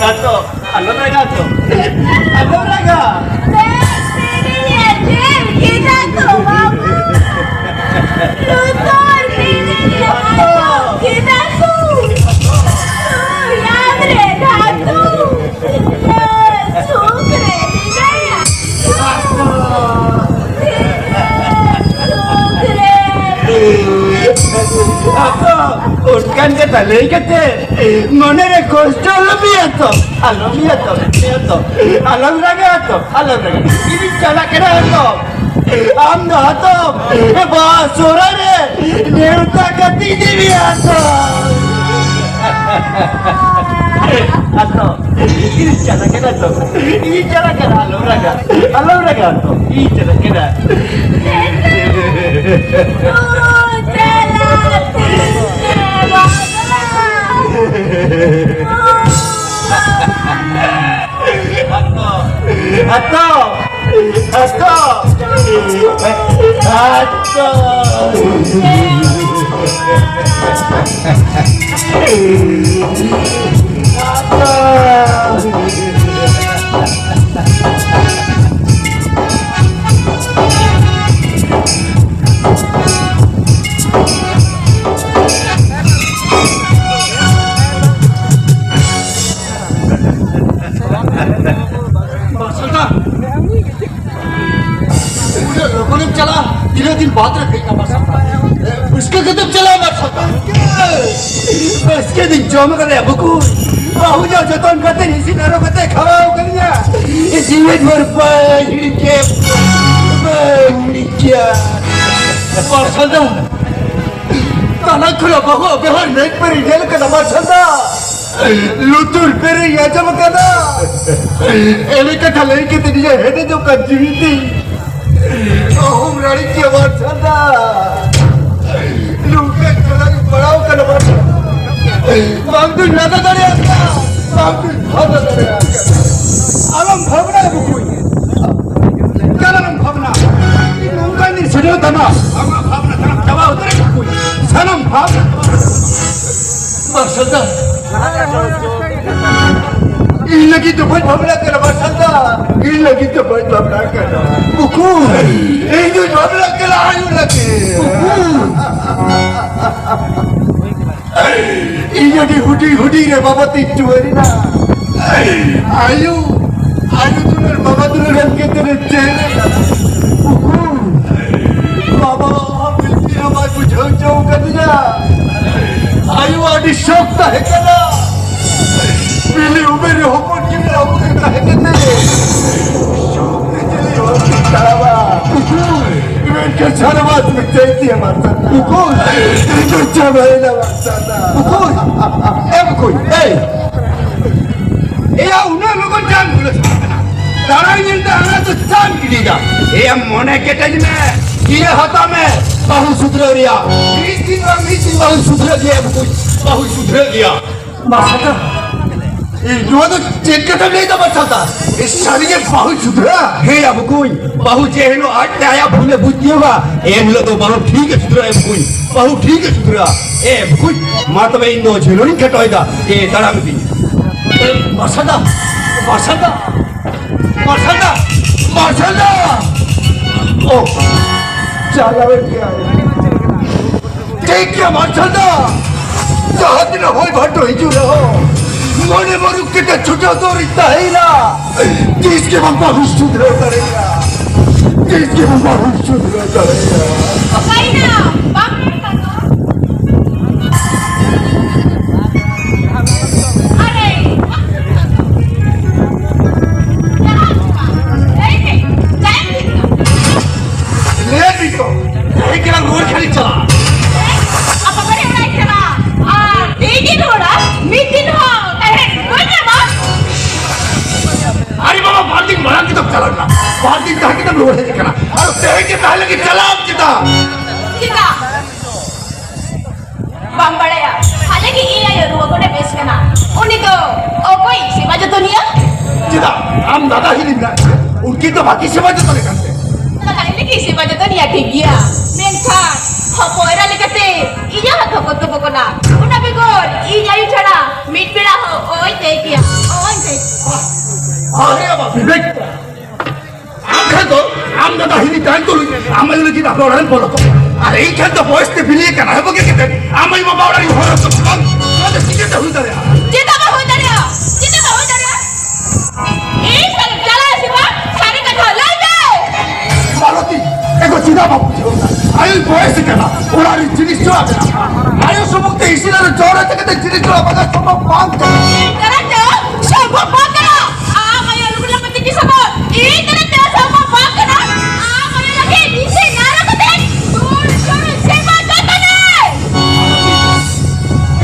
ᱟᱛᱚ, ᱟᱞᱚᱢ ᱨᱟᱜᱟ ᱟᱛᱚ᱾ ᱟᱞᱚᱢ ᱨᱟᱜᱟ᱾ ᱵᱮᱥ ᱛᱮᱜᱮ ᱧᱮᱞ ᱠᱮᱫᱟ ᱛᱚ ᱵᱟᱹᱵᱩ᱾ ᱞᱩᱛᱩᱨ ᱛᱮᱜᱮ ᱟᱸᱡᱚᱢ ᱠᱮᱫᱟ ᱠᱚ᱾ ᱧᱟᱢ ᱨᱮ ᱫᱷᱟᱹᱛᱩ᱾ ᱥᱩᱠ ᱨᱮ ᱢᱮᱱᱟᱭᱟ᱾ ᱟᱛᱚ, ᱚᱱᱠᱟᱱ ᱠᱟᱛᱷᱟ ᱞᱟᱹᱭ ᱠᱟᱛᱮ ᱢᱚᱱᱮ ᱨᱮ ᱠᱚᱥᱴᱚ ᱟᱞᱚᱢ ᱦᱟᱛᱟᱣᱟ ᱛᱚ, ᱟᱞᱚᱢ ᱦᱟᱛᱟᱣᱟ ᱛᱚ, ᱟᱞᱚᱢ ᱨᱟᱜᱟ ᱛᱚ, ᱟᱞᱚᱢ ᱨᱟᱜᱟ᱾ ᱤᱧᱤᱧ ᱪᱟᱞᱟᱜ ᱠᱟᱱᱟ ᱛᱚ᱾ ᱟᱢ ᱫᱚ ᱦᱟᱛᱚᱢ ᱵᱟᱦᱟ ᱥᱚᱦᱨᱟᱭ ᱨᱮ ᱱᱮᱣᱛᱟ ᱠᱟᱛᱮ ᱤᱫᱤ ᱢᱮᱭᱟ ᱛᱚ᱾ ᱦᱟᱛᱚᱢ, ᱤᱧ ᱪᱟᱞᱟᱜ ᱠᱟᱱᱟ ᱛᱚ, ᱤᱧ ᱪᱟᱞᱟᱜ ᱠᱟᱱᱟ, ᱟᱞᱚᱢ ᱨᱟᱜᱟ, ᱟᱞᱚᱢ ᱨᱟᱜᱟ ᱛᱚ, ᱤᱧ ᱪᱟᱞᱟᱜ ᱠᱟᱱᱟ᱾ ᱦᱟᱛᱚᱢ, ᱦᱟᱛᱚᱢ, ᱦᱟᱛᱚᱢ, ᱦᱟᱛᱚᱢ᱾ ᱩᱱᱟᱹᱜ ᱞᱚᱜᱚᱱᱮᱢ ᱪᱟᱞᱟᱜᱼᱟ? ᱛᱤᱱᱟᱹᱜ ᱫᱤᱱ ᱵᱟᱫᱽ ᱨᱮ ᱦᱮᱡ ᱮᱱᱟ ᱢᱟᱨᱥᱟᱞ ᱫᱟ? ᱯᱩᱥᱠᱟᱹ ᱠᱟᱛᱮᱢ ᱪᱟᱞᱟᱜᱼᱟ ᱢᱟᱨᱥᱟᱞ ᱫᱟ? ᱵᱟᱥᱠᱮ ᱫᱚᱧ ᱡᱚᱢ ᱠᱟᱫᱟ ᱵᱟᱹᱠᱩ᱾ ᱵᱟᱹᱦᱩ ᱡᱟᱶ ᱡᱚᱛᱚᱱ ᱠᱟᱛᱮ ᱤᱥᱤᱱ ᱟᱨᱚ ᱠᱟᱛᱮ ᱠᱷᱟᱣᱟᱣ ᱠᱟᱫᱤᱧᱟ᱾ ᱡᱤᱣᱮᱫ ᱵᱷᱳᱨ ᱵᱟᱹᱧ ᱦᱤᱲᱤᱧ ᱠᱮᱫ, ᱵᱟᱹᱧ ᱦᱤᱲᱤᱧ ᱠᱮᱭᱟ᱾ ᱢᱟᱨᱥᱟᱞ ᱫᱟ, ᱛᱟᱞᱟ ᱠᱷᱚᱱᱟᱜ ᱵᱟᱹᱦᱩ ᱵᱮᱣᱦᱟᱨ ᱢᱮᱫ ᱯᱮᱨᱮ ᱧᱮᱞ ᱠᱟᱫᱟ ᱢᱟᱨᱥᱟᱞ ᱫᱟ᱾ ᱞᱩᱛᱩᱨ ᱯᱮᱨᱮ ᱟᱸᱡᱚᱢ ᱠᱟᱫᱟ᱾ ᱮᱲᱮ ᱠᱟᱛᱷᱟ ᱞᱟᱹᱭ ᱠᱟᱛᱮ ᱱᱤᱡᱮ ᱦᱮᱰᱮᱡᱚᱜ ᱠᱟᱱ ᱡᱤᱣᱤ ᱛᱤᱧ ᱚᱦᱚᱢ ᱨᱟᱲᱮ ᱠᱮᱭᱟ ᱢᱟᱨᱥᱟᱞ ᱫᱟ᱾ ᱱᱚᱝᱠᱟᱱ ᱡᱟᱞᱟ ᱨᱤᱧ ᱯᱟᱲᱟᱣ ᱠᱟᱱᱟ ᱢᱟᱨᱥᱟᱞ ᱫᱟ᱾ ᱵᱟᱝ ᱫᱩᱧ ᱞᱟᱸᱫᱟ ᱫᱟᱲᱮᱭᱟᱜ ᱠᱟᱱᱟ, ᱵᱟᱝ ᱫᱩᱧ ᱵᱷᱟᱵᱽᱱᱟ ᱫᱟᱲᱮᱭᱟᱜ ᱠᱟᱱᱟ᱾ ᱟᱞᱚᱢ ᱵᱷᱟᱵᱽᱱᱟᱭᱟ ᱵᱩᱠᱩᱧ᱾ ᱪᱟᱞᱟᱜ ᱮᱢ ᱵᱷᱟᱵᱽᱱᱟ᱾ ᱤᱧ ᱱᱚᱝᱠᱟᱧ ᱥᱟᱡᱟᱣ ᱛᱟᱢᱟ, ᱟᱢᱟᱜ ᱵᱷᱟᱵᱽᱱᱟ ᱥᱟᱱᱟᱢ ᱪᱟᱵᱟ ᱩᱛᱟᱹᱨ ᱮᱱ ᱛᱟᱠᱚᱣᱟ᱾ ᱥᱟᱱᱟᱢ ᱵᱷᱟᱵᱽᱱᱟ ᱪᱟᱵᱟ ᱩᱛᱟᱹᱨ ᱮᱱ ᱛᱟᱠᱚᱣᱟ᱾ ᱢᱟᱨᱥᱟᱞ ᱫᱟ, ᱞᱟᱹᱜᱤᱫ ᱫᱚ ᱵᱟᱹᱧ ᱵᱷᱟᱵᱽᱱᱟ ᱠᱟᱱᱟ ᱢᱟᱨᱥᱟᱞ ᱫᱟ᱾ ᱤᱧ ᱞᱟᱹᱜᱤᱫ ᱫᱚ ᱵᱟᱹᱧ ᱵᱷᱟᱵᱽᱱᱟ ᱠᱟᱱᱟ᱾ ᱩᱠᱩᱨ? ᱤᱧ ᱫᱚᱧ ᱵᱷᱟᱵᱽᱱᱟ ᱠᱟᱱᱟ ᱟᱭᱳ ᱞᱟᱹᱜᱤᱫ᱾ ᱩᱠᱩᱨ? ᱤᱧ ᱟᱹᱰᱤ ᱦᱩᱰᱤᱧ ᱦᱩᱰᱤᱧ ᱨᱮ ᱵᱟᱵᱟ ᱛᱤᱧ ᱴᱩᱣᱟᱹᱨ ᱮᱱᱟ᱾ ᱟᱭᱳ, ᱟᱭᱳ ᱫᱩᱞᱟᱹᱲ, ᱵᱟᱵᱟ ᱫᱩᱞᱟᱹᱲ ᱮᱢ ᱠᱟᱛᱮ ᱨᱮ ᱪᱮᱫ? ᱩᱠᱩᱨ? ᱵᱟᱵᱟ ᱟᱢ ᱵᱤᱱᱛᱤ ᱦᱚᱸ ᱵᱟᱭ ᱵᱩᱡᱷᱟᱹᱣ ᱦᱚᱪᱚ ᱠᱟᱫᱤᱧᱟ᱾ ᱟᱭᱳ ᱟᱹᱰᱤ ᱥᱚᱠ ᱛᱟᱦᱮᱸ ᱠᱟᱱᱟ᱾ ᱵᱤᱞᱤ ᱩᱢᱮᱨ ᱨᱮ ᱦᱚᱯᱚᱱ ᱜᱤᱫᱽᱨᱟᱹ ᱦᱚᱯᱚᱱ ᱛᱟᱦᱮᱸ ᱠᱟᱛᱮ ᱥᱚᱠ ᱛᱮ ᱪᱮᱫ ᱦᱚᱸ ᱵᱟᱭ ᱛᱟᱲᱟᱢᱟ᱾ ᱩᱠᱩᱨ? ᱢᱮᱱᱠᱷᱟᱱ ᱥᱟᱨᱟ ᱢᱟᱥ ᱢᱤᱫᱴᱮᱡ ᱛᱮ ᱢᱟᱨᱥᱟᱞ᱾ ᱩᱠᱩᱨ? ᱤᱧ ᱫᱚ ᱪᱟᱵᱟᱭᱮᱱᱟ ᱢᱟᱨᱥᱟᱞ᱾ ᱩᱠᱩᱨ? ᱮ ᱩᱠᱩᱨ? ᱮᱭ! ᱮᱭᱟ, ᱩᱱᱟᱹᱜ ᱞᱚᱜᱚᱱ ᱪᱟᱢ ᱵᱷᱩᱞᱟᱹᱣ ᱠᱟᱱᱟ᱾ ᱫᱟᱬᱟᱱ ᱧᱮᱞ ᱛᱮ ᱟᱲᱟᱜ ᱫᱚ ᱪᱟᱢ ᱜᱤᱰᱤᱭᱮᱫᱟ᱾ ᱮᱭᱟ, ᱢᱚᱱᱮ ᱠᱮᱴᱮᱡ ᱢᱮ, ᱤᱭᱟᱹ ᱦᱟᱛᱟᱣ ᱢᱮ, ᱵᱟᱹᱦᱩ ᱥᱩᱫᱷᱨᱟᱹᱣ ᱨᱮᱭᱟᱜ᱾ ᱢᱤᱫ ᱫᱤᱱ ᱵᱟᱝ ᱢᱤᱫ ᱫᱤᱱ ᱵᱟᱹᱦᱩ ᱥᱩᱫᱷᱨᱟᱹᱜ ᱜᱮᱭᱟ, ᱵᱟᱹᱦᱩ, ᱵᱟᱹᱦᱩ ᱥᱩᱫᱷᱨᱟᱹᱜ ᱜᱮᱭᱟ᱾ ᱢᱟᱨᱥᱟᱞ ᱫᱟ, ᱮᱭ, ᱱᱚᱣᱟ ᱫᱚ ᱪᱮᱫ ᱠᱟᱛᱷᱟᱢ ᱞᱟᱹᱭ ᱫᱟ ᱢᱟᱨᱥᱟᱞ ᱫᱟ? ᱮ, ᱥᱟᱹᱨᱤ ᱜᱮ ᱵᱟᱹᱦᱩ ᱥᱩᱫᱷᱨᱟᱹᱜᱼᱟ? ᱦᱮᱸ ᱭᱟ ᱵᱚᱠᱚᱧ, ᱵᱟᱹᱦᱩ ᱡᱮ ᱦᱤᱞᱳᱜ ᱟᱡ ᱛᱮ ᱟᱭᱟᱜ ᱵᱷᱩᱞᱮ ᱵᱩᱡᱽ ᱛᱤᱭᱳᱜᱟ, ᱮᱱ ᱦᱤᱞᱳᱜ ᱫᱚ ᱵᱟᱹᱦᱩ ᱴᱷᱤᱠ ᱮ ᱥᱩᱫᱷᱨᱟᱹᱜᱼᱟ ᱭᱟ ᱵᱚᱠᱚᱧ, ᱵᱟᱹᱦᱩ ᱴᱷᱤᱠ ᱮ ᱥᱩᱫᱷᱨᱟᱹᱜᱼᱟ᱾ ᱮ ᱵᱚᱠᱚᱧ, ᱢᱟ ᱛᱚᱵᱮ ᱤᱧ ᱫᱚ ᱡᱷᱟᱹᱞ ᱨᱤᱧ ᱠᱷᱟᱴᱚᱭᱮᱫᱟ, ᱮ, ᱛᱟᱲᱟᱢ ᱤᱫᱤᱧ᱾ ᱮ, ᱢᱟᱨᱥᱟᱞ ᱫᱟ, ᱢᱟᱨᱥᱟᱞ ᱫᱟ, ᱢᱟᱨᱥᱟᱞ ᱫᱟ, ᱢᱟᱨᱥᱟᱞ ᱫᱟ᱾ ᱳ, ᱪᱟᱞᱟᱣᱮᱱ ᱜᱮᱭᱟᱭ᱾ ᱴᱷᱤᱠ ᱜᱮᱭᱟ ᱢᱟᱨᱥᱟᱞ ᱫᱟ, ᱡᱟᱦᱟᱸ ᱛᱤᱱᱟᱹᱜ ᱦᱚᱭ ᱵᱷᱟᱨᱰᱳ ᱦᱤᱡᱩᱜ ᱨᱮᱦᱚᱸ, ᱢᱚᱱᱮ ᱢᱩᱨᱩᱠ ᱠᱟᱛᱮ ᱪᱷᱩᱴᱟᱹᱣ ᱫᱚᱨᱤᱧ ᱛᱟᱦᱮᱸᱭᱮᱱᱟ᱾ ᱛᱤᱥ ᱜᱮ ᱵᱟᱝ ᱵᱟᱹᱦᱩᱧ ᱥᱩᱫᱷᱨᱟᱹᱣ ᱫᱟᱲᱮᱭᱟᱜᱼᱟ, ᱛᱤᱥ ᱜᱮ ᱵᱟᱝ ᱵᱟᱹᱦᱩᱧ ᱥᱩᱫᱷᱨᱟᱹᱣ ᱫᱟᱲᱮᱭᱟᱜᱼᱟ᱾ ᱚᱠᱟᱭᱮᱱᱟ? ᱵᱟᱢ ᱧᱮᱞ ᱠᱟᱫᱚ? ᱟᱨᱮ, ᱞᱟᱹᱭ ᱢᱮ, ᱪᱟᱭᱮᱢ ᱜᱤᱛᱤᱡ ᱠᱟᱱᱟ? ᱞᱟᱹᱭ ᱢᱮ ᱛᱚ, ᱛᱮᱦᱮᱧ ᱜᱮᱞᱟᱝ ᱨᱩᱣᱟᱹᱲ ᱠᱷᱟᱱᱤᱧ ᱪᱟᱞᱟᱜᱼᱟ᱾ ᱟᱯᱟ ᱵᱟᱨᱮ ᱚᱲᱟᱜ ᱤᱧ ᱪᱟᱞᱟᱜᱼᱟ᱾ ᱟᱨ ᱛᱮᱦᱮᱧ ᱜᱤᱧ ᱨᱩᱣᱟᱹᱲᱟ, ᱢᱤᱫ ᱫᱤᱱ ᱦᱚᱸ ᱛᱟᱦᱮᱸ ᱵᱟᱹᱧ ᱧᱟᱢᱟ᱾ ᱟᱨᱮ ᱵᱟᱵᱟ, ᱵᱟᱨ ᱫᱤᱱ ᱢᱟᱲᱟᱝ ᱜᱮᱛᱚᱢ ᱪᱟᱞᱟᱣ ᱞᱮᱱᱟ, ᱵᱟᱨ ᱫᱤᱱ ᱛᱟᱦᱮᱸ ᱠᱟᱛᱮᱢ ᱨᱩᱣᱟᱹᱲ ᱦᱮᱡ ᱟᱠᱟᱱᱟ᱾ ᱟᱨ ᱛᱮᱦᱮᱧ ᱜᱮ ᱛᱟᱦᱮᱸ ᱞᱟᱹᱜᱤᱫ ᱪᱟᱞᱟᱜ ᱟᱢ ᱪᱮᱫᱟᱜ? ᱪᱮᱫᱟᱜ? ᱵᱟᱢ ᱵᱟᱲᱟᱭᱟ, ᱦᱟᱞᱮ ᱜᱮ ᱤᱧ ᱟᱭᱳ ᱨᱩᱣᱟᱹ ᱠᱷᱚᱱᱮ ᱵᱮᱥ ᱠᱟᱱᱟ᱾ ᱩᱱᱤ ᱫᱚ ᱚᱠᱚᱭ ᱥᱮᱵᱟ ᱡᱚᱛᱚᱱᱤᱭᱟ? ᱪᱮᱫᱟᱜ? ᱟᱢ ᱫᱟᱫᱟ ᱦᱤᱞᱤ ᱢᱮᱱᱟᱜ ᱠᱤᱱᱟ, ᱩᱱᱠᱤᱱ ᱫᱚ ᱵᱷᱟᱹᱜᱤ ᱥᱮᱵᱟ ᱡᱚᱛᱚᱱᱮ ᱠᱟᱱ ᱛᱮ᱾ ᱫᱟᱫᱟ ᱦᱤᱞᱤ ᱜᱮ ᱥᱮᱵᱟ ᱡᱚᱛᱚᱱᱤᱭᱟ, ᱴᱷᱤᱠ ᱜᱮᱭᱟ, ᱢᱮᱱᱠᱷᱟᱱ ᱦᱚᱯᱚᱱ ᱮᱨᱟ ᱞᱮᱠᱟᱛᱮ ᱤᱧᱟᱹᱜ ᱦᱚᱸ ᱛᱚᱯᱚᱛ ᱫᱚ ᱠᱟᱱᱟ᱾ ᱚᱱᱟ ᱵᱮᱜᱚᱨ ᱤᱧ ᱟᱭᱳ ᱪᱷᱟᱲᱟ ᱢᱤᱫ ᱵᱮᱲᱟ ᱦᱚᱸ ᱚᱦᱚᱧ ᱛᱟᱦᱮᱸ ᱠᱮᱭᱟ, ᱚᱦᱚᱧ ᱛᱟᱦᱮᱸ ᱠᱮᱭᱟ᱾ ᱟᱨᱮ ᱵᱟᱵᱟ ᱵᱤᱵᱮᱠ, ᱟᱢ ᱠᱷᱟᱱ ᱫᱚ, ᱟᱢ ᱫᱟᱫᱟ ᱦᱤᱞᱤ ᱛᱟᱦᱮᱱ ᱛᱩᱞᱩᱡ ᱟᱢ ᱟᱭᱳ ᱞᱟᱹᱜᱤᱫ ᱟᱯᱮ ᱚᱲᱟᱜ ᱨᱮᱢ ᱵᱚᱞᱚ ᱠᱚᱜᱼᱟ᱾ ᱟᱨ ᱤᱧ ᱠᱷᱟᱱ ᱫᱚ ᱵᱚᱭᱮᱥ ᱛᱮ ᱵᱤᱞᱤ ᱟᱠᱟᱱᱟ, ᱦᱮᱸ ᱵᱟᱹᱜᱤ ᱠᱟᱛᱮ ᱟᱢ ᱟᱭᱳ ᱵᱟᱵᱟ ᱚᱲᱟᱜ ᱨᱤᱧ ᱦᱚᱨᱚᱜ ᱠᱚᱜᱼᱟ᱾ ᱵᱟᱝ, ᱱᱚᱣᱟ ᱫᱚ ᱪᱤᱠᱟᱹᱛᱮ ᱦᱩᱭ ᱫᱟᱲᱮᱭᱟᱜᱼᱟ? ᱪᱮᱫᱟᱜ ᱵᱟᱝ ᱦᱩᱭ ᱫᱟᱲᱮᱭᱟᱜᱼᱟ? ᱪᱮᱫᱟᱜ ᱵᱟᱝ ᱦᱩᱭ ᱫᱟᱲᱮᱭᱟᱜᱼᱟ? ᱤᱧ ᱥᱟᱞᱟᱜ ᱪᱟᱞᱟᱜ ᱥᱮ ᱵᱟᱝ? ᱥᱟᱹᱨᱤ ᱠᱟᱛᱷᱟ ᱞᱟᱹᱭ ᱢᱮ᱾ ᱢᱟᱞᱚᱛᱤ, ᱮᱜᱳ ᱪᱮᱫᱟᱜ ᱵᱟᱢ ᱵᱩᱡᱷᱟᱹᱣ ᱫᱟ? ᱟᱭᱳᱭ ᱵᱚᱭᱮᱥ ᱠᱟᱱᱟ, ᱚᱲᱟᱜ ᱨᱮ ᱡᱤᱱᱤᱥ ᱡᱚᱲᱟ ᱢᱮᱱᱟᱜᱼᱟ᱾ ᱟᱭᱳ ᱥᱩᱢᱩᱝ ᱛᱮ ᱤᱥᱤᱱ ᱟᱨ ᱡᱚᱲᱟ ᱪᱤᱠᱟᱹᱛᱮ ᱡᱤᱱᱤᱥ ᱡᱚᱲᱟ ᱵᱟᱜᱟᱱ ᱥᱚᱢᱵᱷᱚᱵ ᱵᱟᱝ ᱠᱟᱱᱟ᱾ ᱤᱧ ᱫᱟᱨᱟᱭ ᱛᱮ ᱥᱚᱢᱵᱷᱚᱵ ᱵᱟᱝ ᱠᱟᱱᱟ᱾ ᱟᱢ ᱟᱭᱳ ᱞᱩᱜᱽᱲᱤ ᱞᱟᱯᱚ ᱛᱤᱠᱤ ᱥᱚᱢᱵᱷᱚᱵ, ᱤᱧ ᱫᱟᱨᱟᱭ ᱛᱮ ᱥᱚᱢᱵᱷᱚᱵ ᱵᱟᱝ ᱠᱟᱱᱟ᱾ ᱟᱢ ᱟᱭᱳ ᱞᱟᱹᱜᱤᱫ ᱤᱥᱤᱱ ᱟᱨ ᱠᱟᱛᱮ ᱫᱩᱞ ᱡᱚᱢ ᱥᱮᱨᱢᱟ ᱡᱚᱛᱚᱱᱮ᱾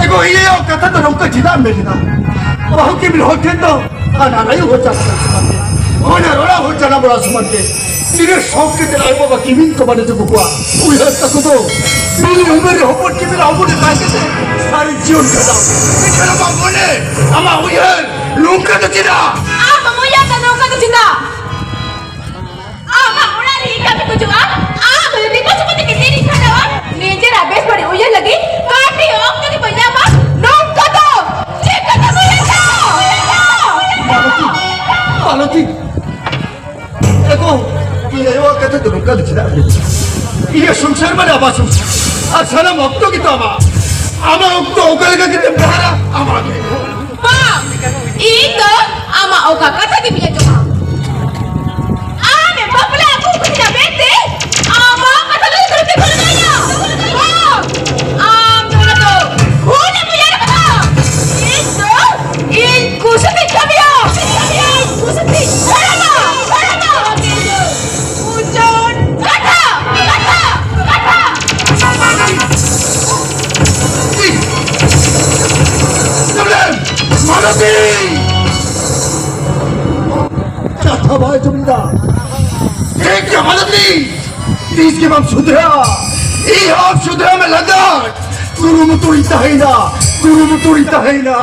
ᱮᱜᱳ ᱤᱭᱟᱹ ᱠᱟᱛᱷᱟ ᱫᱚ ᱱᱚᱝᱠᱟ ᱪᱮᱫᱟᱜ ᱮᱢ ᱢᱮᱱ ᱮᱫᱟ? ᱵᱟᱹᱦᱩ ᱠᱤᱢᱤᱱ ᱦᱚᱲ ᱴᱷᱮᱱ ᱫᱚ ᱟᱨ ᱟᱭᱳ ᱦᱚᱸ ᱪᱟᱞᱟᱜ ᱥᱚᱢᱟᱱ ᱜᱮ, ᱦᱚᱲ ᱟᱨ ᱚᱲᱟᱜ ᱦᱚᱸ ᱪᱟᱞᱟᱜ ᱵᱟᱲᱟ ᱥᱚᱢᱟᱱ ᱜᱮ᱾ ᱛᱤᱱᱟᱹᱜ ᱥᱚᱠ ᱠᱟᱛᱮ ᱟᱭᱳ ᱵᱟᱵᱟ ᱠᱤᱢᱤᱱ ᱠᱚ ᱵᱟᱹᱱᱩᱜ ᱛᱟᱠᱚᱣᱟ, ᱩᱭᱦᱟᱹᱨ ᱛᱟᱠᱚ ᱫᱚ ᱵᱤᱞᱤ ᱩᱢᱮᱨ ᱨᱮ ᱦᱚᱯᱚᱱ ᱠᱤᱢᱤᱱ ᱟᱵᱚ ᱞᱮᱠᱟ ᱠᱟᱛᱮ ᱥᱟᱹᱨᱤ ᱡᱤᱭᱚᱱ ᱠᱷᱟᱸᱰᱟᱣ᱾ ᱢᱮᱱᱠᱷᱟᱱ ᱟᱢᱟᱜ ᱢᱚᱱᱮ, ᱟᱢᱟᱜ ᱩᱭᱦᱟᱹᱨ ᱱᱚᱝᱠᱟ ᱫᱚ ᱪᱮᱫᱟᱜ? ᱟᱢ ᱵᱟᱢ ᱩᱭᱦᱟᱹᱨ ᱫᱟ ᱱᱚᱝᱠᱟ ᱫᱚ ᱪᱮᱫᱟᱜ? ᱟᱢᱟᱜ ᱚᱲᱟᱜ ᱨᱮ ᱤᱧ ᱠᱟᱹᱢᱤ ᱠᱚ ᱦᱤᱡᱩᱜᱼᱟ, ᱟᱢ ᱫᱚ ᱱᱤᱛᱚᱜ ᱥᱚᱢᱚᱭ ᱛᱮᱜᱮ ᱛᱤᱨᱤᱧ ᱠᱷᱟᱸᱰᱟᱣᱟ᱾ ᱱᱤᱡᱮᱨᱟᱜ ᱵᱮᱥ ᱵᱟᱹᱲᱤᱡ ᱩᱭᱦᱟᱹᱨ ᱞᱟᱹᱜᱤᱫ ᱠᱟᱹᱴᱤᱡ ᱚᱠᱛᱚ ᱜᱮᱵᱚᱱ ᱧᱟᱢᱟ᱾ ᱱᱚᱝᱠᱟ ᱫᱚ ᱪᱮᱫ ᱠᱟᱛᱷᱟ ᱠᱚ ᱞᱟᱹᱭ ᱫᱟ? ᱢᱟᱞᱚᱛᱤ, ᱢᱟᱞᱚᱛᱤ, ᱮᱜᱳ, ᱤᱧ ᱟᱭᱳᱣᱟᱜ ᱠᱟᱛᱷᱟ ᱫᱚ ᱱᱚᱝᱠᱟ ᱫᱚ ᱪᱮᱫᱟᱜ ᱮᱢ ᱞᱟᱹᱭᱟ? ᱤᱧᱟᱹᱜ ᱥᱚᱝᱥᱟᱨ ᱢᱟᱱᱮ ᱟᱢᱟᱜ ᱥᱚᱝᱥᱟᱨ, ᱟᱨ ᱥᱟᱱᱟᱢ ᱚᱠᱛᱚ ᱜᱮᱛᱚ ᱟᱢᱟᱜ᱾ ᱟᱢᱟᱜ ᱚᱠᱛᱚ ᱚᱠᱟ ᱞᱮᱠᱟ ᱠᱟᱛᱮᱢ ᱵᱮᱣᱦᱟᱨᱟ, ᱟᱢᱟᱜ ᱜᱮ᱾ ᱵᱟᱝ, ᱤᱧ ᱫᱚ ᱟᱢᱟᱜ ᱚᱠᱟ ᱠᱟᱛᱷᱟ ᱜᱮ ᱵᱟᱹᱧ ᱟᱸᱡᱚᱢᱟ᱾ ᱟᱢ ᱮᱢ ᱵᱟᱯᱞᱟ ᱟᱹᱜᱩ ᱠᱟᱫᱤᱧᱟ ᱢᱮᱱᱛᱮ ᱟᱢᱟᱜ ᱠᱟᱛᱷᱟ ᱫᱚ ᱫᱷᱩᱨᱛᱤ ᱠᱷᱚᱱ ᱞᱟᱹᱭᱟ᱾ ᱵᱟᱝ, ᱟᱢ ᱫᱚ ᱚᱱᱟ ᱫᱚ ᱵᱷᱩᱞ ᱮᱢ ᱩᱭᱦᱟᱹᱨ ᱟᱠᱟᱫᱟ᱾ ᱤᱧ ᱫᱚ ᱤᱧ ᱠᱩᱥᱤ ᱛᱤᱧ ᱠᱟᱹᱢᱤᱭᱟ᱾ ᱤᱧ ᱠᱩᱥᱤ ᱛᱤᱧ ᱛᱟᱲᱟᱢᱟ, ᱛᱟᱲᱟᱢᱟ᱾ ᱩᱪᱟᱹᱲ ᱠᱟᱛᱷᱟ, ᱠᱟᱛᱷᱟ, ᱠᱟᱛᱷᱟ᱾ ᱢᱟᱞᱚᱛᱤ! ᱠᱟᱛᱷᱟ ᱵᱟᱭ ᱟᱸᱡᱚᱢ ᱮᱫᱟ᱾ ᱴᱷᱤᱠ ᱜᱮᱭᱟ, ᱢᱟᱞᱚᱛᱤ! ᱛᱤᱥ ᱜᱮ ᱵᱟᱢ ᱥᱩᱫᱷᱨᱟᱹᱜᱼᱟ᱾ ᱤᱧ ᱦᱚᱸ ᱥᱩᱫᱷᱨᱟᱹᱜ ᱢᱮ ᱞᱟᱜᱟᱱ ᱠᱩᱨᱩᱢᱩᱴᱩ ᱨᱤᱧ ᱛᱟᱦᱮᱸᱭᱮᱱᱟ, ᱠᱩᱨᱩᱢᱩᱴᱩ ᱨᱤᱧ ᱛᱟᱦᱮᱸᱭᱮᱱᱟ᱾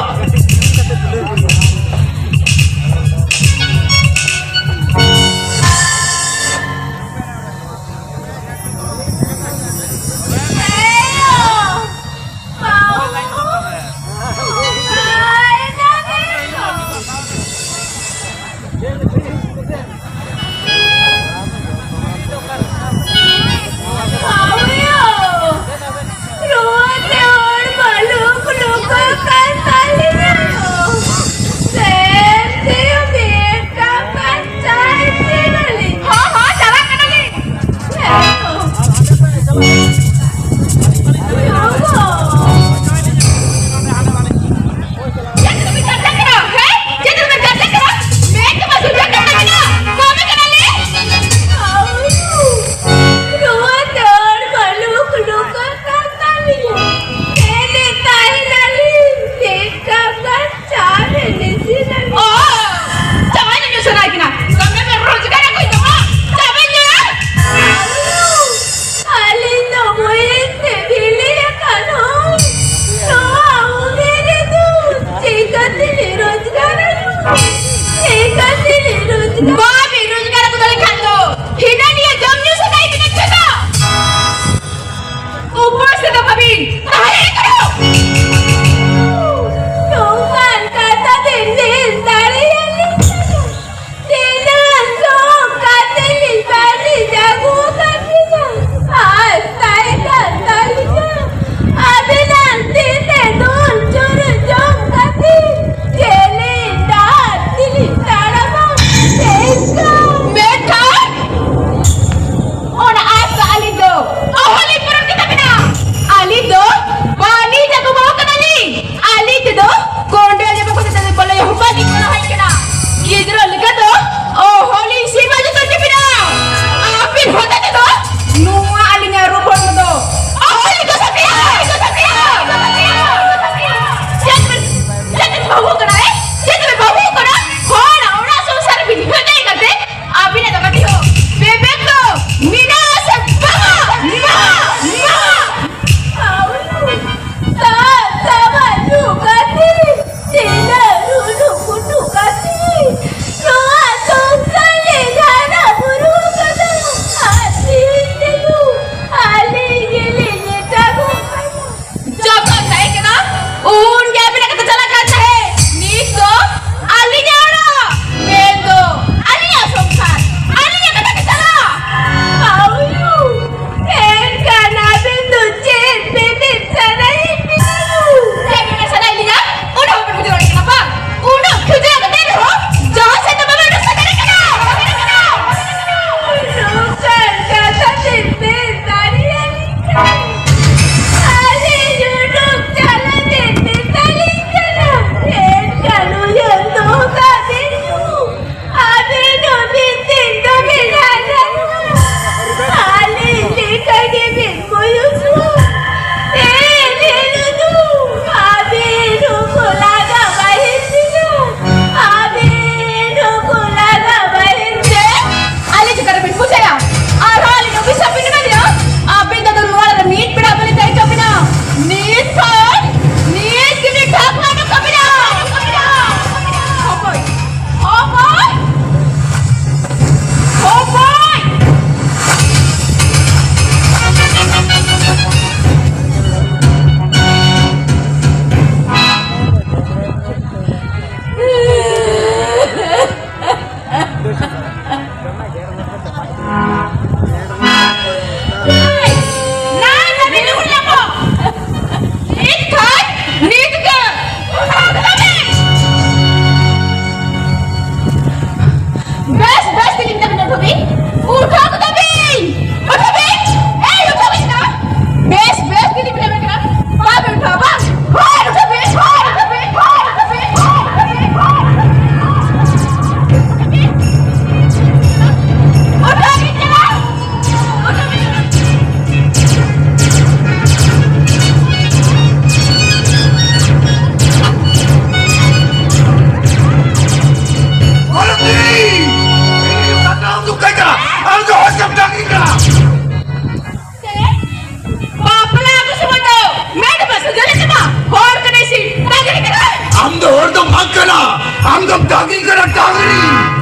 ᱰᱟᱝᱨᱤ ᱠᱟᱱᱟ, ᱰᱟᱝᱨᱤ᱾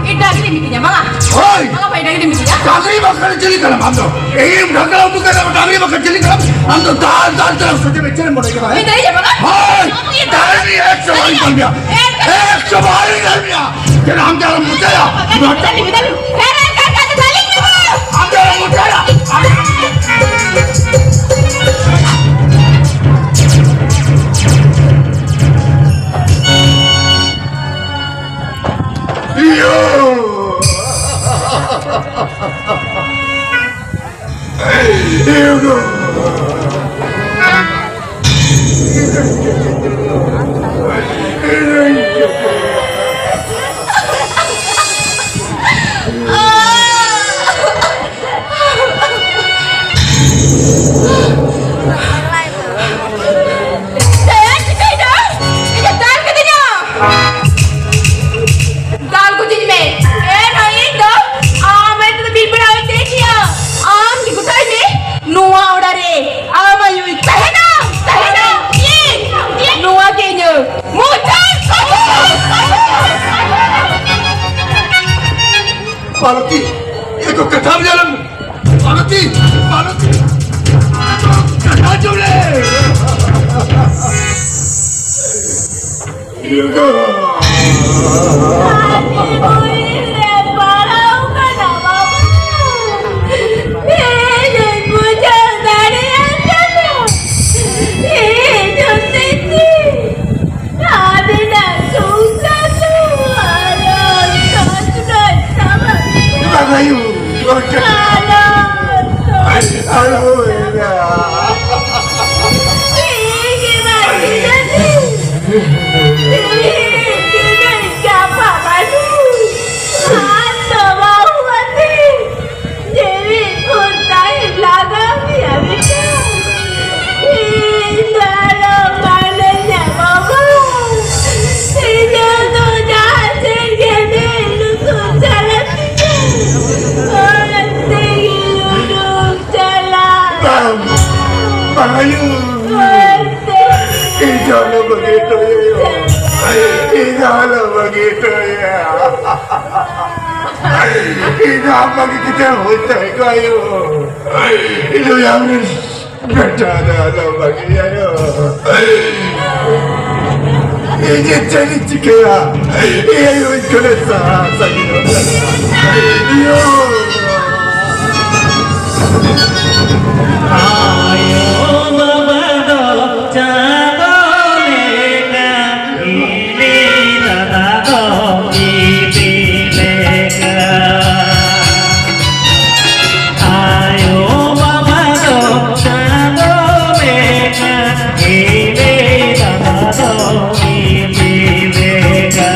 ᱮ, ᱰᱟᱝᱨᱤ ᱢᱤᱛᱟᱹᱧᱟ, ᱵᱟᱝᱟ? ᱦᱳᱭ᱾ ᱵᱟᱝᱟ ᱵᱷᱟᱭ, ᱰᱟᱝᱨᱤ ᱢᱤᱛᱟᱹᱧᱟ᱾ ᱰᱟᱝᱨᱤ ᱵᱟᱠᱷᱟᱱ ᱪᱤᱞᱤ ᱠᱟᱱᱟᱢ ᱟᱢ ᱫᱚ? ᱮᱭ ᱰᱷᱟᱠᱟ ᱩᱛᱩ ᱠᱟᱱᱟ, ᱰᱟᱝᱨᱤ ᱵᱟᱠᱷᱟᱱ ᱪᱤᱞᱤ ᱠᱟᱱᱟᱢ? ᱟᱢ ᱫᱚ ᱫᱟᱞ, ᱫᱟᱞ ᱛᱮ ᱥᱚᱡᱷᱮ ᱢᱮᱫ ᱪᱮᱫ ᱮᱢ ᱢᱚᱱᱮ ᱠᱟᱱᱟ, ᱦᱮᱸ? ᱢᱤᱛᱟᱹᱧᱟ, ᱵᱟᱝᱟ? ᱦᱳᱭ᱾ ᱰᱟᱝᱨᱤ ᱮᱠᱥᱚ ᱵᱟᱨ ᱤᱧ ᱫᱟᱞ ᱢᱮᱭᱟ᱾ ᱮᱠᱥᱚ ᱵᱟᱨ ᱤᱧ ᱫᱟᱞ ᱢᱮᱭᱟ᱾ ᱪᱮᱫ ᱟᱢ ᱫᱚ ᱟᱞᱚᱢ ᱢᱚᱪᱟᱭᱟ? ᱰᱟᱝᱨᱤ ᱢᱤᱛᱟᱹᱧᱟ᱾ ᱦᱮᱸ, ᱦᱮᱸ, ᱦᱮᱸ, ᱦᱮᱸ, ᱦᱮᱸ, ᱦᱮᱸ᱾ ᱟᱢ ᱫᱚ ᱟᱞᱚᱢ ᱢᱚᱪᱟᱭᱟ᱾ ᱪᱮᱫ ᱪᱤᱠᱟᱹᱭᱮᱱᱟ? ᱤᱧ ᱫᱟᱞ ᱠᱤᱫᱤᱧᱟ᱾ ᱫᱟᱞ ᱜᱚᱡᱤᱧ ᱢᱮ᱾ ᱮᱱᱦᱚᱸ ᱤᱧ ᱫᱚ ᱟᱢ ᱢᱮᱱᱛᱮ ᱫᱚ ᱵᱤᱱ ᱵᱮᱲᱟ ᱦᱚᱸᱧ ᱛᱟᱦᱮᱸ ᱜᱮᱭᱟ᱾ ᱟᱢ ᱜᱮ ᱜᱚᱴᱟᱭ ᱢᱮ ᱱᱚᱣᱟ ᱚᱲᱟᱜ ᱨᱮ᱾ ᱟᱢ ᱟᱭᱳᱭ ᱛᱟᱦᱮᱱᱟ, ᱛᱟᱦᱮᱱᱟ᱾ ᱤᱧ, ᱤᱧ, ᱱᱚᱣᱟ ᱜᱮ ᱤᱧᱟᱹᱜ ᱢᱩᱪᱟᱹᱫ ᱠᱟᱛᱷᱟ᱾ ᱯᱟᱨᱵᱚᱛᱤ, ᱮ ᱛᱚ ᱠᱟᱛᱷᱟᱢ ᱧᱮᱞᱟᱢ᱾ ᱯᱟᱨᱵᱚᱛᱤ, ᱯᱟᱨᱵᱚᱛᱤ, ᱮ ᱛᱚ ᱠᱟᱛᱷᱟ ᱟᱸᱡᱚᱢ ᱞᱮ᱾ ᱤᱭᱟᱹ ᱫᱚ᱾ ᱟᱹᱰᱤ ᱵᱩᱨᱩ ᱨᱮ ᱯᱟᱲᱟᱣ ᱠᱟᱱᱟ ᱵᱟᱵᱟ᱾ ᱤᱧ ᱵᱩᱡᱷᱟᱹᱣ ᱫᱟᱲᱮᱭᱟᱜ ᱠᱟᱱᱟ᱾ ᱤᱧ ᱡᱚᱛᱮ ᱛᱤ ᱟᱹᱵᱤᱱᱟᱜ ᱥᱚᱝᱥᱟᱨ ᱫᱚ ᱟᱨᱚ ᱥᱚᱡᱽ ᱜᱚᱡ ᱛᱟᱵᱚᱱ᱾ ᱵᱟᱝ ᱟᱭᱳ, ᱵᱟᱝ᱾ ᱟᱞᱚ ᱥᱚᱡᱽ ᱟᱞᱚ ᱦᱩᱭᱱᱟ᱾ ᱤᱧ ᱜᱮ ᱵᱟᱹᱧ ᱵᱩᱡᱷᱟᱹᱣ᱾ ᱤᱧ ᱜᱮ ᱜᱟᱯᱟ ᱵᱟᱹᱱᱩᱜ᱾ ᱟᱨ ᱫᱚ ᱵᱟᱹᱦᱩ ᱟᱛᱮ ᱡᱤᱣᱤ ᱯᱷᱩᱨᱛᱟᱹᱭ ᱞᱟᱜᱟᱣ ᱢᱮᱭᱟ ᱵᱮᱴᱟ᱾ ᱤᱧ ᱫᱚ ᱟᱞᱚᱢ ᱢᱟᱱᱟᱧᱟ ᱵᱟᱵᱟ᱾ ᱤᱧᱟᱹᱜ ᱫᱚ ᱡᱟᱦᱟᱸ ᱥᱮᱫ ᱜᱮ ᱢᱮᱫ ᱞᱩᱛᱩᱨ ᱪᱟᱞᱟᱜ ᱛᱤᱧᱟ, ᱚᱱᱟ ᱛᱮᱜᱮ ᱩᱰᱩᱠ ᱪᱟᱞᱟᱜ᱾ ᱵᱟᱝ, ᱵᱟᱝ ᱟᱭᱳ᱾ ᱚᱱᱟ ᱛᱮᱜᱮ ᱤᱧ ᱫᱚ ᱟᱞᱚᱢ ᱵᱟᱹᱜᱤ ᱦᱚᱴᱚ ᱟᱹᱧᱟ᱾ ᱤᱧ ᱫᱚ ᱟᱞᱚᱢ ᱵᱟᱹᱜᱤ ᱦᱚᱴᱚᱭᱟ᱾ ᱤᱧ ᱫᱚ ᱟᱢ ᱵᱟᱹᱜᱤ ᱠᱟᱛᱮ ᱵᱟᱹᱧ ᱛᱟᱦᱮᱸ ᱠᱚᱜᱼᱟ ᱭᱳ᱾ ᱤᱧ ᱫᱚ ᱟᱢᱨᱮᱱ ᱵᱮᱴᱟ ᱫᱚ ᱟᱞᱚᱢ ᱵᱟᱹᱜᱤᱭᱟ ᱭᱳ᱾ ᱤᱧ ᱪᱮᱫ ᱤᱧ ᱪᱤᱠᱟᱹᱭᱟ? ᱤᱧ ᱟᱭᱳ ᱤᱧ ᱠᱷᱚᱱᱮ ᱥᱟᱦᱟ ᱥᱟᱺᱜᱤᱧᱚᱜ ᱠᱟᱱᱟ᱾ ᱭᱳ᱾ ᱟᱭᱳ ᱵᱟᱵᱟ ᱫᱚ ᱪᱟᱸᱫᱚ ᱞᱮᱠᱟ, ᱵᱤᱞᱤ ᱫᱟᱫᱟ ᱫᱚ ᱵᱤᱞᱤ ᱞᱮᱠᱟ᱾ ᱟᱭᱳ ᱵᱟᱵᱟ ᱫᱚ ᱪᱟᱸᱫᱚ ᱞᱮᱠᱟ, ᱵᱤᱞᱤ ᱫᱟᱫᱟ ᱫᱚ ᱵᱤᱞᱤ ᱞᱮᱠᱟ᱾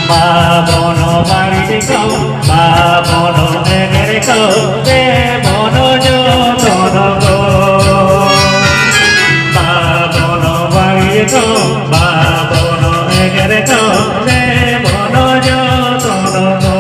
ᱵᱟᱵᱚᱱ ᱵᱟᱹᱲᱤᱡ ᱠᱚ, ᱵᱟᱵᱚᱱ ᱮᱜᱮᱨ ᱠᱚ, ᱫᱮᱵᱚᱱ ᱡᱚᱛᱚᱱ ᱠᱚ᱾ ᱵᱟᱵᱚᱱ ᱵᱟᱹᱲᱤᱡ ᱠᱚ, ᱵᱟᱵᱚᱱ ᱮᱜᱮᱨ ᱠᱚ, ᱫᱮᱵᱚᱱ ᱡᱚᱛᱚᱱ ᱠᱚ᱾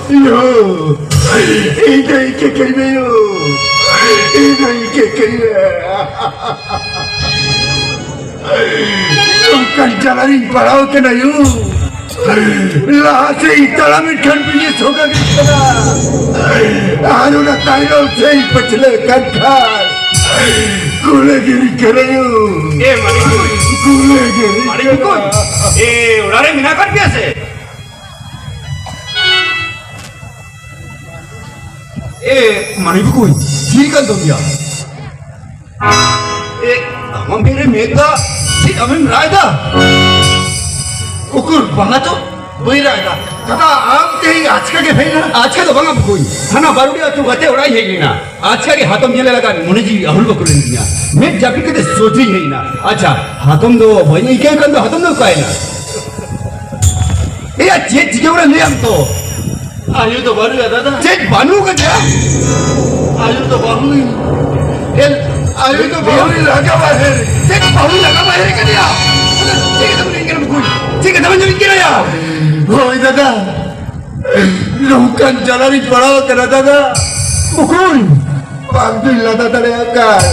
ᱭᱳ, ᱤᱧ ᱫᱚ ᱤᱠᱟᱹ ᱠᱟᱹᱧ ᱢᱮ ᱭᱳ, ᱤᱧ ᱫᱚ ᱤᱠᱟᱹ ᱠᱟᱹᱧ ᱢᱮ᱾ ᱱᱚᱝᱠᱟᱱ ᱡᱟᱞᱟ ᱨᱤᱧ ᱯᱟᱲᱟᱣ ᱠᱟᱱᱟ ᱭᱳ᱾ ᱞᱟᱦᱟ ᱥᱮᱫ ᱤᱧ ᱛᱟᱲᱟᱢᱮᱫ ᱠᱷᱟᱱ ᱵᱤᱧ ᱮ ᱥᱚᱜᱟ ᱠᱟᱱᱟ, ᱟᱨ ᱚᱱᱟ ᱛᱟᱭᱱᱚᱢ ᱥᱮᱫ ᱤᱧ ᱯᱟᱹᱪᱷᱞᱟᱹᱜ ᱠᱟᱱ ᱠᱷᱟᱱ ᱠᱩᱞᱮ ᱜᱤᱨᱤ ᱠᱟᱱᱟ ᱭᱳ᱾ ᱮ ᱢᱟᱹᱱᱤᱠ ᱵᱩᱠᱩᱧ᱾ ᱠᱩᱞᱮ ᱜᱤᱨᱤ ᱢᱟᱹᱱᱤᱠ ᱠᱟᱱᱟ᱾ ᱵᱩᱠᱩᱧ᱾ ᱮ, ᱚᱲᱟᱜ ᱨᱮ ᱢᱮᱱᱟᱜ ᱟᱠᱟᱫ ᱯᱮᱭᱟ ᱥᱮ? ᱮ, ᱢᱟᱹᱱᱤᱠ ᱵᱩᱠᱩᱧ, ᱪᱮᱫ ᱠᱟᱱ ᱛᱟᱢ ᱜᱮᱭᱟ? ᱮ, ᱟᱢᱟᱜ ᱢᱮᱫ ᱨᱮ ᱢᱮᱫ ᱫᱟᱜ, ᱪᱮᱫ ᱟᱢᱮᱢ ᱨᱟᱜ ᱮᱫᱟ? ᱩᱠᱩᱨ, ᱵᱟᱝᱟ ᱛᱚ, ᱵᱟᱹᱧ ᱨᱟᱜ ᱮᱫᱟ᱾ ᱫᱟᱫᱟ, ᱟᱢ ᱛᱮᱦᱮᱧ ᱟᱪᱠᱟ ᱜᱮ ᱦᱮᱡ ᱮᱱᱟ? ᱟᱪᱠᱟ ᱫᱚ ᱵᱟᱝᱟ ᱵᱩᱠᱩᱧ, ᱦᱟᱱᱟ ᱵᱟᱨᱩᱰᱤ ᱟᱹᱛᱩ ᱠᱟᱛᱮ ᱚᱲᱟᱜ ᱤᱧ ᱦᱮᱡ ᱞᱮᱱᱟ᱾ ᱟᱪᱠᱟ ᱜᱮ ᱦᱟᱛᱚᱢ ᱧᱮᱞᱮ ᱞᱟᱜᱟᱫ ᱢᱚᱱᱮ ᱡᱤᱣᱤ ᱟᱹᱦᱩᱞ ᱵᱟᱹᱠᱩᱞ ᱮᱱ ᱛᱤᱧᱟ᱾ ᱢᱮᱫ ᱡᱟᱹᱯᱤᱫ ᱠᱟᱛᱮ ᱥᱚᱡᱷᱮᱧ ᱦᱮᱡ ᱮᱱᱟ᱾ ᱟᱪᱪᱷᱟ, ᱦᱟᱛᱚᱢ ᱫᱚ ᱵᱟᱹᱧ ᱟᱹᱭᱠᱟᱹᱣ ᱠᱟᱱ ᱫᱚ, ᱦᱟᱛᱚᱢ ᱫᱚ ᱚᱠᱟᱭᱮᱱᱟ? ᱮᱭᱟ, ᱪᱮᱫ ᱪᱤᱠᱟᱹ ᱵᱟᱲᱟ ᱞᱟᱹᱭᱟᱢ ᱛᱚ? ᱟᱭᱳ ᱫᱚ ᱵᱟᱹᱱᱩᱭᱟ ᱫᱟᱫᱟ᱾ ᱪᱮᱫ ᱵᱟᱹᱱᱩᱜ ᱠᱟᱫᱮᱭᱟ? ᱟᱭᱳ ᱫᱚ ᱵᱟᱹᱱᱩᱭ᱾ ᱮ, ᱟᱭᱳ ᱫᱚ ᱵᱟᱹᱱᱩᱭ ᱞᱟᱜᱟ ᱵᱟᱦᱮᱨ᱾ ᱪᱮᱫ ᱵᱟᱹᱦᱩᱭ ᱞᱟᱜᱟ ᱵᱟᱦᱮᱨ ᱠᱟᱫᱮᱭᱟ? ᱪᱮᱫ ᱠᱟᱛᱷᱟ ᱵᱮᱱ ᱢᱮᱱ ᱠᱟᱱᱟ ᱵᱚᱠᱚᱧ? ᱪᱮᱫ ᱠᱟᱛᱷᱟ ᱵᱮᱱ ᱢᱮᱱ ᱠᱟᱱᱟ ᱭᱟ? ᱦᱳᱭ ᱫᱟᱫᱟ, ᱱᱚᱝᱠᱟᱱ ᱡᱟᱞᱟ ᱨᱤᱧ ᱯᱟᱲᱟᱣ ᱟᱠᱟᱱᱟ ᱫᱟᱫᱟ᱾ ᱵᱚᱠᱚᱧ! ᱵᱟᱝ ᱫᱩᱧ ᱞᱟᱸᱫᱟ ᱫᱟᱲᱮᱭᱟᱜ ᱠᱟᱱ,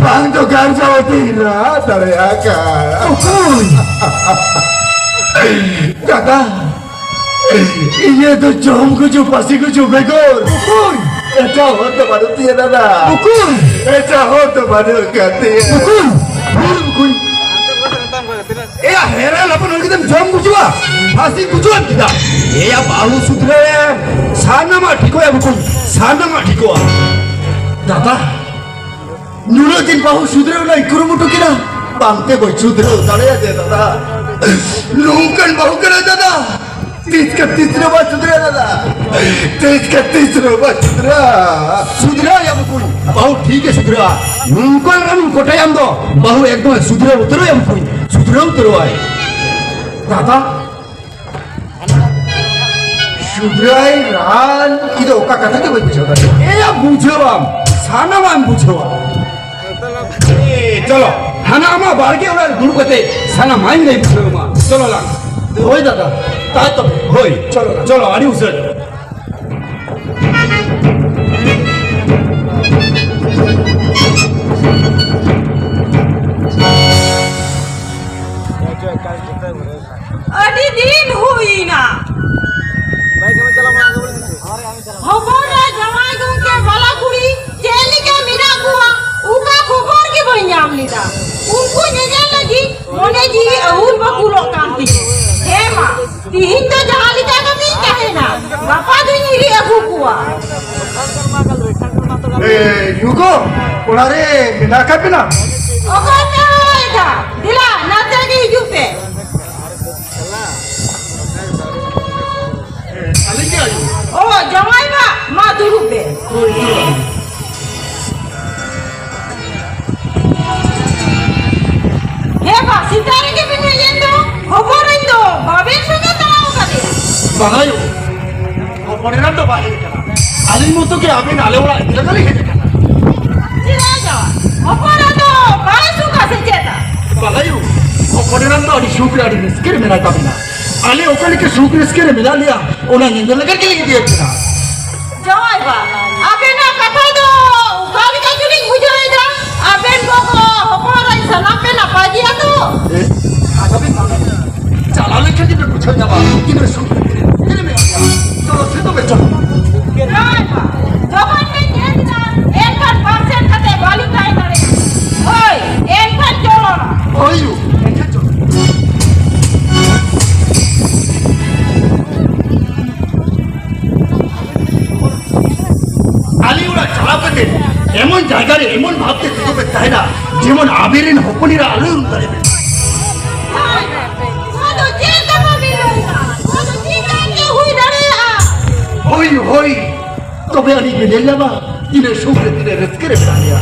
ᱵᱟᱝ ᱫᱚ ᱜᱟᱨᱡᱟᱣ ᱛᱤᱧ ᱨᱟᱜ ᱫᱟᱲᱮᱭᱟᱜ ᱠᱟᱱ᱾ ᱵᱚᱠᱚᱧ! ᱫᱟᱫᱟ, ᱤᱧᱟᱹᱜ ᱫᱚ ᱡᱚᱢ ᱜᱩᱡᱩ ᱯᱟᱹᱥᱤ ᱜᱩᱡᱩ ᱵᱮᱜᱚᱨ ᱵᱚᱠᱚᱧ! ᱮᱴᱟᱜ ᱦᱚᱨ ᱫᱚ ᱵᱟᱹᱱᱩᱜ ᱛᱤᱧᱟᱹ ᱫᱟᱫᱟ᱾ ᱵᱚᱠᱚᱧ! ᱮᱴᱟᱜ ᱦᱚᱨ ᱫᱚ ᱵᱟᱹᱱᱩᱜ ᱟᱠᱟᱫ ᱛᱤᱧᱟᱹ᱾ ᱵᱚᱠᱚᱧ! ᱵᱚᱠᱚᱧ! ᱮᱭᱟ, ᱦᱮᱨᱮᱞ ᱦᱚᱯᱚᱱ ᱦᱩᱭ ᱠᱟᱛᱮᱢ ᱡᱚᱢ ᱜᱩᱡᱩᱜᱼᱟ, ᱯᱷᱟᱸᱥᱤ ᱜᱩᱡᱩᱜᱼᱟᱢ ᱪᱮᱫᱟᱜ? ᱮᱭᱟ, ᱵᱟᱹᱦᱩ ᱥᱩᱫᱷᱨᱟᱹᱣ ᱮᱢ, ᱥᱟᱱᱟᱢᱟᱜ ᱴᱷᱤᱠᱚᱜᱼᱟ ᱵᱚᱠᱚᱧ, ᱥᱟᱱᱟᱢᱟᱜ ᱴᱷᱤᱠᱚᱜᱼᱟ᱾ ᱫᱟᱫᱟ, ᱱᱩᱱᱟᱹᱜ ᱫᱤᱱ ᱵᱟᱹᱦᱩ ᱥᱩᱫᱷᱨᱟᱹᱣ ᱨᱮᱱᱟᱜ ᱤᱧ ᱠᱩᱨᱩᱢᱩᱴᱩ ᱠᱮᱫᱟ, ᱵᱟᱝᱛᱮ ᱵᱟᱹᱧ ᱥᱩᱫᱷᱨᱟᱹᱣ ᱫᱟᱲᱮᱭᱟᱫᱮᱭᱟ ᱫᱟᱫᱟ᱾ ᱱᱚᱝᱠᱟᱱ ᱵᱟᱹᱦᱩ ᱠᱟᱱᱟᱭ ᱫᱟᱫᱟ, ᱛᱤᱥ ᱠᱟ ᱛᱤᱥ ᱨᱮ ᱵᱟᱭ ᱥᱩᱫᱷᱨᱟᱹᱣ ᱫᱟᱫᱟ, ᱛᱤᱥ ᱠᱟ ᱛᱤᱥ ᱨᱮ ᱵᱟᱭ ᱥᱩᱫᱷᱨᱟᱹᱣ᱾ ᱥᱩᱫᱷᱨᱟᱹᱣ ᱭᱟ ᱵᱚᱠᱚᱧ, ᱵᱟᱹᱦᱩ ᱴᱷᱤᱠ ᱮ ᱥᱩᱫᱷᱨᱟᱹᱣᱟ᱾ ᱱᱚᱝᱠᱟᱱ ᱨᱟᱱ ᱠᱚᱴᱟᱭᱟᱢ ᱫᱚ ᱵᱟᱹᱦᱩ ᱮᱠᱫᱚᱢ ᱥᱩᱫᱷᱨᱟᱹᱣ ᱩᱛᱟᱹᱨᱚᱜ ᱭᱟ ᱵᱚᱠᱚᱧ, ᱥᱩᱫᱷᱨᱟᱹᱣ ᱩᱛᱟᱹᱨᱚᱜ ᱟᱭ᱾ ᱫᱟᱫᱟ, ᱥᱩᱫᱷᱨᱟᱹᱣ ᱨᱟᱱ ᱤᱧ ᱫᱚ ᱚᱠᱟ ᱠᱟᱛᱷᱟ ᱜᱮ ᱵᱟᱹᱧ ᱵᱩᱡᱷᱟᱹᱣ ᱫᱟᱲᱮᱭᱟᱜᱼᱟ᱾ ᱮᱭᱟ ᱵᱩᱡᱷᱟᱹᱣᱟᱢ, ᱥᱟᱱᱟᱢᱟᱜ ᱮᱢ ᱵᱩᱡᱷᱟᱹᱣᱟ᱾ ᱮ, ᱪᱚᱞᱚ, ᱦᱟᱱᱟ ᱟᱢᱟᱜ ᱵᱟᱲᱜᱮ ᱚᱲᱟᱜ ᱨᱮ ᱫᱩᱲᱩᱵ ᱠᱟᱛᱮ ᱥᱟᱱᱟᱢᱟᱜ ᱤᱧ ᱞᱟᱹᱭ ᱵᱩᱡᱷᱟᱹᱣ ᱟᱢᱟ᱾ ᱪᱚᱞᱚ ᱞᱟᱝ᱾ ᱦᱳᱭ ᱫᱟᱫᱟ, ᱛᱟᱭ ᱛᱚᱵᱮ᱾ ᱦᱳᱭ, ᱪᱚᱞᱚ ᱞᱟᱝ᱾ ᱪᱚᱞᱚ, ᱟᱹᱰᱤ ᱩᱥᱟᱹᱨᱟ᱾ ᱟᱹᱰᱤ ᱫᱤᱱ ᱦᱩᱭᱱᱟ᱾ ᱦᱚᱯᱚᱱ ᱨᱮ ᱡᱟᱶᱟᱭ ᱜᱚᱢᱠᱮ ᱵᱟᱞᱟ ᱠᱩᱲᱤ ᱪᱮᱫ ᱞᱮᱠᱟ ᱢᱮᱱᱟᱜ ᱠᱚᱣᱟ, ᱚᱠᱟ ᱠᱷᱚᱵᱚᱨ ᱜᱮ ᱵᱟᱹᱧ ᱧᱟᱢ ᱞᱮᱫᱟ᱾ ᱩᱱᱠᱩ ᱧᱮᱧᱮᱞ ᱞᱟᱹᱜᱤᱫ ᱢᱚᱱᱮ ᱡᱤᱣᱤ ᱟᱹᱦᱩᱞ ᱵᱟᱹᱠᱩᱞᱚᱜ ᱠᱟᱱ ᱛᱤᱧᱟ᱾ ᱦᱮᱸ ᱢᱟ, ᱛᱤᱦᱤᱧ ᱫᱚ ᱡᱟᱦᱟᱸ ᱞᱮᱠᱟ ᱠᱟᱛᱮᱧ ᱛᱟᱦᱮᱱᱟ, ᱜᱟᱯᱟ ᱫᱚᱧ ᱦᱤᱨᱤ ᱟᱹᱜᱩ ᱠᱚᱣᱟ᱾ ᱮ, ᱭᱩ ᱜᱳ, ᱚᱲᱟᱜ ᱨᱮ ᱢᱮᱱᱟᱜ ᱟᱠᱟᱫ ᱵᱮᱱᱟ? ᱚᱠᱚᱭ ᱯᱮ ᱦᱚᱦᱚᱭᱮᱫᱟ? ᱫᱮᱞᱟ, ᱱᱟᱛᱮ ᱜᱮ ᱦᱤᱡᱩᱜ ᱯᱮ᱾ ᱟᱹᱞᱤᱧ ᱜᱮ ᱟᱭᱳ᱾ ᱚ, ᱡᱟᱶᱟᱭ ᱵᱟ, ᱢᱟ ᱫᱩᱲᱩᱵ ᱵᱮᱱ᱾ ᱦᱳᱭ, ᱦᱳᱭ᱾ ᱦᱮᱸ ᱵᱟ, ᱥᱮᱛᱟᱜ ᱨᱮᱜᱮ ᱵᱮᱱ ᱦᱮᱡ ᱮᱱ ᱫᱚ, ᱦᱚᱯᱚᱱ ᱤᱧ ᱫᱚ ᱵᱟᱵᱮᱱ ᱥᱚᱸᱜᱮ ᱛᱟᱨᱟ ᱟᱠᱟᱫᱮᱭᱟ᱾ ᱵᱟᱝ ᱟᱭᱳ, ᱦᱚᱯᱚᱱ ᱮᱨᱟ ᱫᱚ ᱵᱟᱭ ᱦᱮᱡ ᱟᱠᱟᱱᱟ᱾ ᱟᱹᱞᱤᱧ ᱢᱚᱛᱚ ᱜᱮ ᱟᱵᱮᱱ ᱟᱞᱮ ᱚᱲᱟᱜ ᱤᱫᱤ ᱞᱟᱹᱜᱤᱫ ᱞᱤᱧ ᱦᱮᱡ ᱟᱠᱟᱱᱟ᱾ ᱪᱮᱫᱟᱜ ᱡᱟᱶᱟᱭ? ᱦᱚᱯᱚᱱ ᱮᱨᱟ ᱫᱚ ᱵᱟᱭ ᱥᱩᱠᱟ ᱥᱮ ᱪᱮᱫ? ᱵᱟᱝ ᱟᱭᱳ, ᱦᱚᱯᱚᱱ ᱮᱨᱟ ᱫᱚ ᱟᱹᱰᱤ ᱥᱩᱠ ᱨᱮ, ᱟᱹᱰᱤ ᱨᱟᱹᱥᱠᱟᱹ ᱨᱮ ᱢᱮᱱᱟᱭ ᱛᱟᱵᱤᱱᱟ᱾ ᱟᱞᱮ ᱚᱠᱟ ᱞᱮᱠᱟ ᱥᱩᱠ ᱨᱟᱹᱥᱠᱟᱹ ᱨᱮ ᱢᱮᱱᱟᱜ ᱞᱮᱭᱟ, ᱚᱱᱟ ᱧᱮᱧᱮᱞ ᱞᱟᱹᱜᱤᱫ ᱜᱮᱞᱮ ᱤᱫᱤᱭᱮᱫ ᱵᱤᱱᱟ᱾ ᱡᱟᱶᱟᱭ ᱵᱟ, ᱟᱵᱮᱱᱟᱜ ᱠᱟᱛᱷᱟ ᱫᱚ ᱚᱠᱟ ᱞᱮᱠᱟ ᱪᱚᱞᱤᱧ ᱵᱩᱡᱷᱟᱹᱣᱮᱫᱟ᱾ ᱟᱵᱮᱱ ᱜᱚᱜᱚ ᱦᱚᱯᱚᱱ ᱮᱨᱟ ᱥᱟᱱᱟᱢ ᱵᱮᱱ ᱱᱟᱯᱟᱭ ᱜᱮᱭᱟ ᱛᱚ? ᱮ, ᱟᱫᱚ ᱵᱤᱱ ᱪᱟᱞᱟᱣ ᱞᱮᱱᱠᱷᱟᱱ ᱜᱮᱵᱮᱱ ᱵᱩᱡᱷᱟᱹᱣ ᱧᱟᱢᱟ, ᱛᱤᱱᱟᱹᱜ ᱥᱩᱠ ᱨᱮ ᱢᱮᱱᱟᱜ ᱞᱮᱭᱟ᱾ ᱪᱚᱞᱚ, ᱥᱮ ᱛᱚᱵᱮ ᱪᱚᱞᱚ᱾ ᱡᱟᱶᱟᱭ ᱵᱟ, ᱡᱚᱠᱷᱚᱱ ᱵᱮᱱ ᱧᱮᱞ ᱮᱫᱟ, ᱮᱱᱠᱷᱟᱱ ᱵᱟᱨ ᱥᱮᱫ ᱠᱟᱛᱮ ᱵᱟᱹᱞᱤᱧ ᱛᱟᱦᱮᱸ ᱫᱟᱲᱮᱭᱟᱜᱼᱟ᱾ ᱦᱳᱭ, ᱮᱱᱠᱷᱟᱱ ᱪᱚᱞᱚ ᱱᱟ᱾ ᱦᱳᱭ ᱭᱩ, ᱮᱱᱠᱷᱟᱱ ᱪᱚᱞᱚ᱾ ᱟᱞᱮ ᱚᱲᱟᱜ ᱪᱟᱞᱟᱣ ᱠᱟᱛᱮ ᱮᱢᱚᱱ ᱡᱟᱭᱜᱟ ᱨᱮ ᱮᱢᱚᱱ ᱵᱷᱟᱵ ᱛᱮ ᱛᱤᱸᱜᱩ ᱯᱮ ᱛᱟᱦᱮᱱᱟ, ᱡᱮᱢᱚᱱ ᱟᱵᱮᱱ ᱨᱮᱱ ᱦᱚᱯᱚᱱ ᱮᱨᱟ ᱟᱞᱚᱭ ᱩᱨᱩᱢ ᱫᱟᱲᱮ ᱵᱮᱱ᱾ ᱱᱚᱣᱟ ᱫᱚ ᱪᱮᱫ ᱠᱟᱛᱷᱟ ᱵᱤᱱ ᱞᱟᱹᱭ ᱮᱫᱟ? ᱱᱚᱣᱟ ᱫᱚ ᱪᱮᱫ ᱞᱮᱠᱟᱛᱮ ᱦᱩᱭ ᱫᱟᱲᱮᱭᱟᱜᱼᱟ? ᱦᱳᱭ, ᱦᱳᱭ, ᱛᱚᱵᱮ ᱟᱹᱱᱤᱡ ᱵᱮᱱ ᱧᱮᱞ ᱧᱟᱢᱟ, ᱛᱤᱱᱟᱹᱜ ᱥᱩᱠ ᱨᱮ, ᱛᱤᱱᱟᱹᱜ ᱨᱟᱹᱥᱠᱟᱹ ᱨᱮ ᱢᱮᱱᱟᱜ ᱞᱮᱭᱟ᱾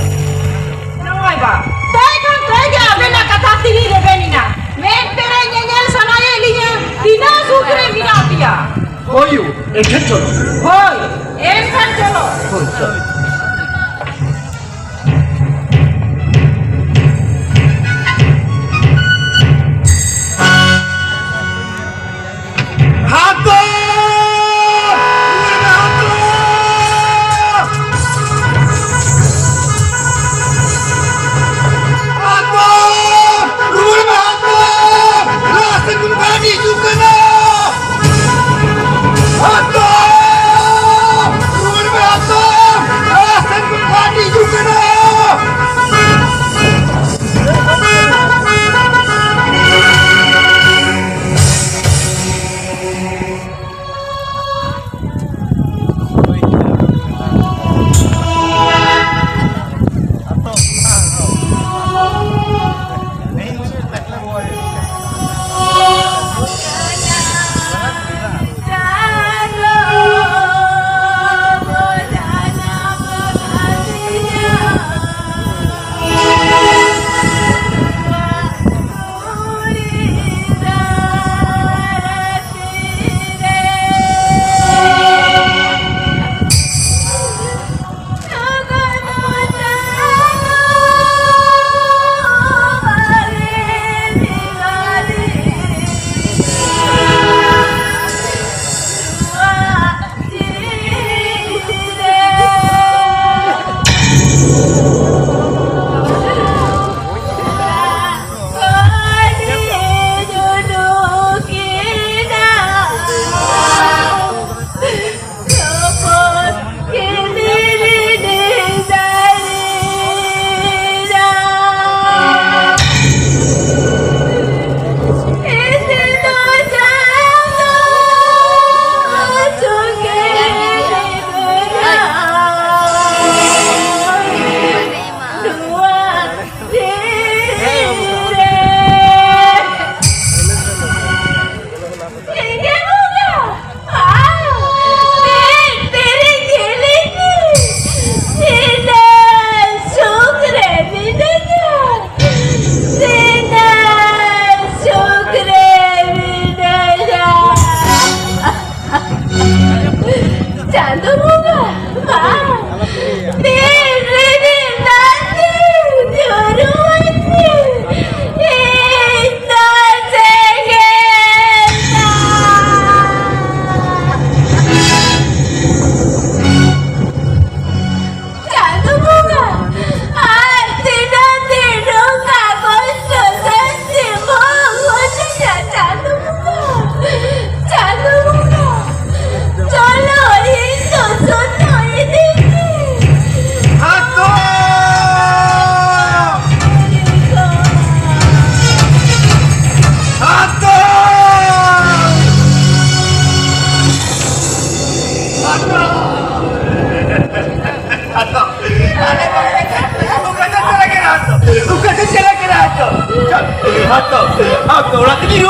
ᱱᱚᱜᱼᱚᱭ ᱵᱟ, ᱛᱟᱭ ᱠᱷᱟᱱ ᱛᱟᱭ ᱜᱮ ᱟᱵᱮᱱᱟᱜ ᱠᱟᱛᱷᱟ ᱛᱤᱨᱤ ᱨᱮᱵᱮᱱ ᱮᱱᱟ᱾ ᱢᱮᱫ ᱯᱮᱨᱮᱡ ᱧᱮᱧᱮᱞ ᱥᱟᱱᱟᱭᱮᱫ ᱞᱤᱧᱟ, ᱛᱤᱱᱟᱹᱜ ᱥᱩᱠ ᱨᱮ ᱢᱮᱱᱟᱜ ᱯᱮᱭᱟ᱾ ᱦᱳᱭ ᱭᱩ, ᱮᱱᱠᱷᱟᱱ ᱪᱚᱞᱚ᱾ ᱦᱳᱭ, ᱮᱱᱠᱷᱟᱱ ᱪᱚᱞᱚ᱾ ᱦᱳᱭ, ᱪᱚᱞᱚ᱾ ᱦᱟᱛᱚ! ᱨᱩᱣᱟᱹᱲ ᱢᱮ, ᱦᱟᱛᱚ! ᱦᱟᱛᱚ! ᱨᱩᱣᱟᱹᱲ ᱢᱮ, ᱦᱟᱛᱚ! ᱞᱟᱦᱟ ᱥᱮᱫ ᱠᱷᱚᱱ ᱵᱟᱝ ᱦᱤᱡᱩᱜ ᱠᱟᱱᱟ! ᱦᱟᱛᱚ!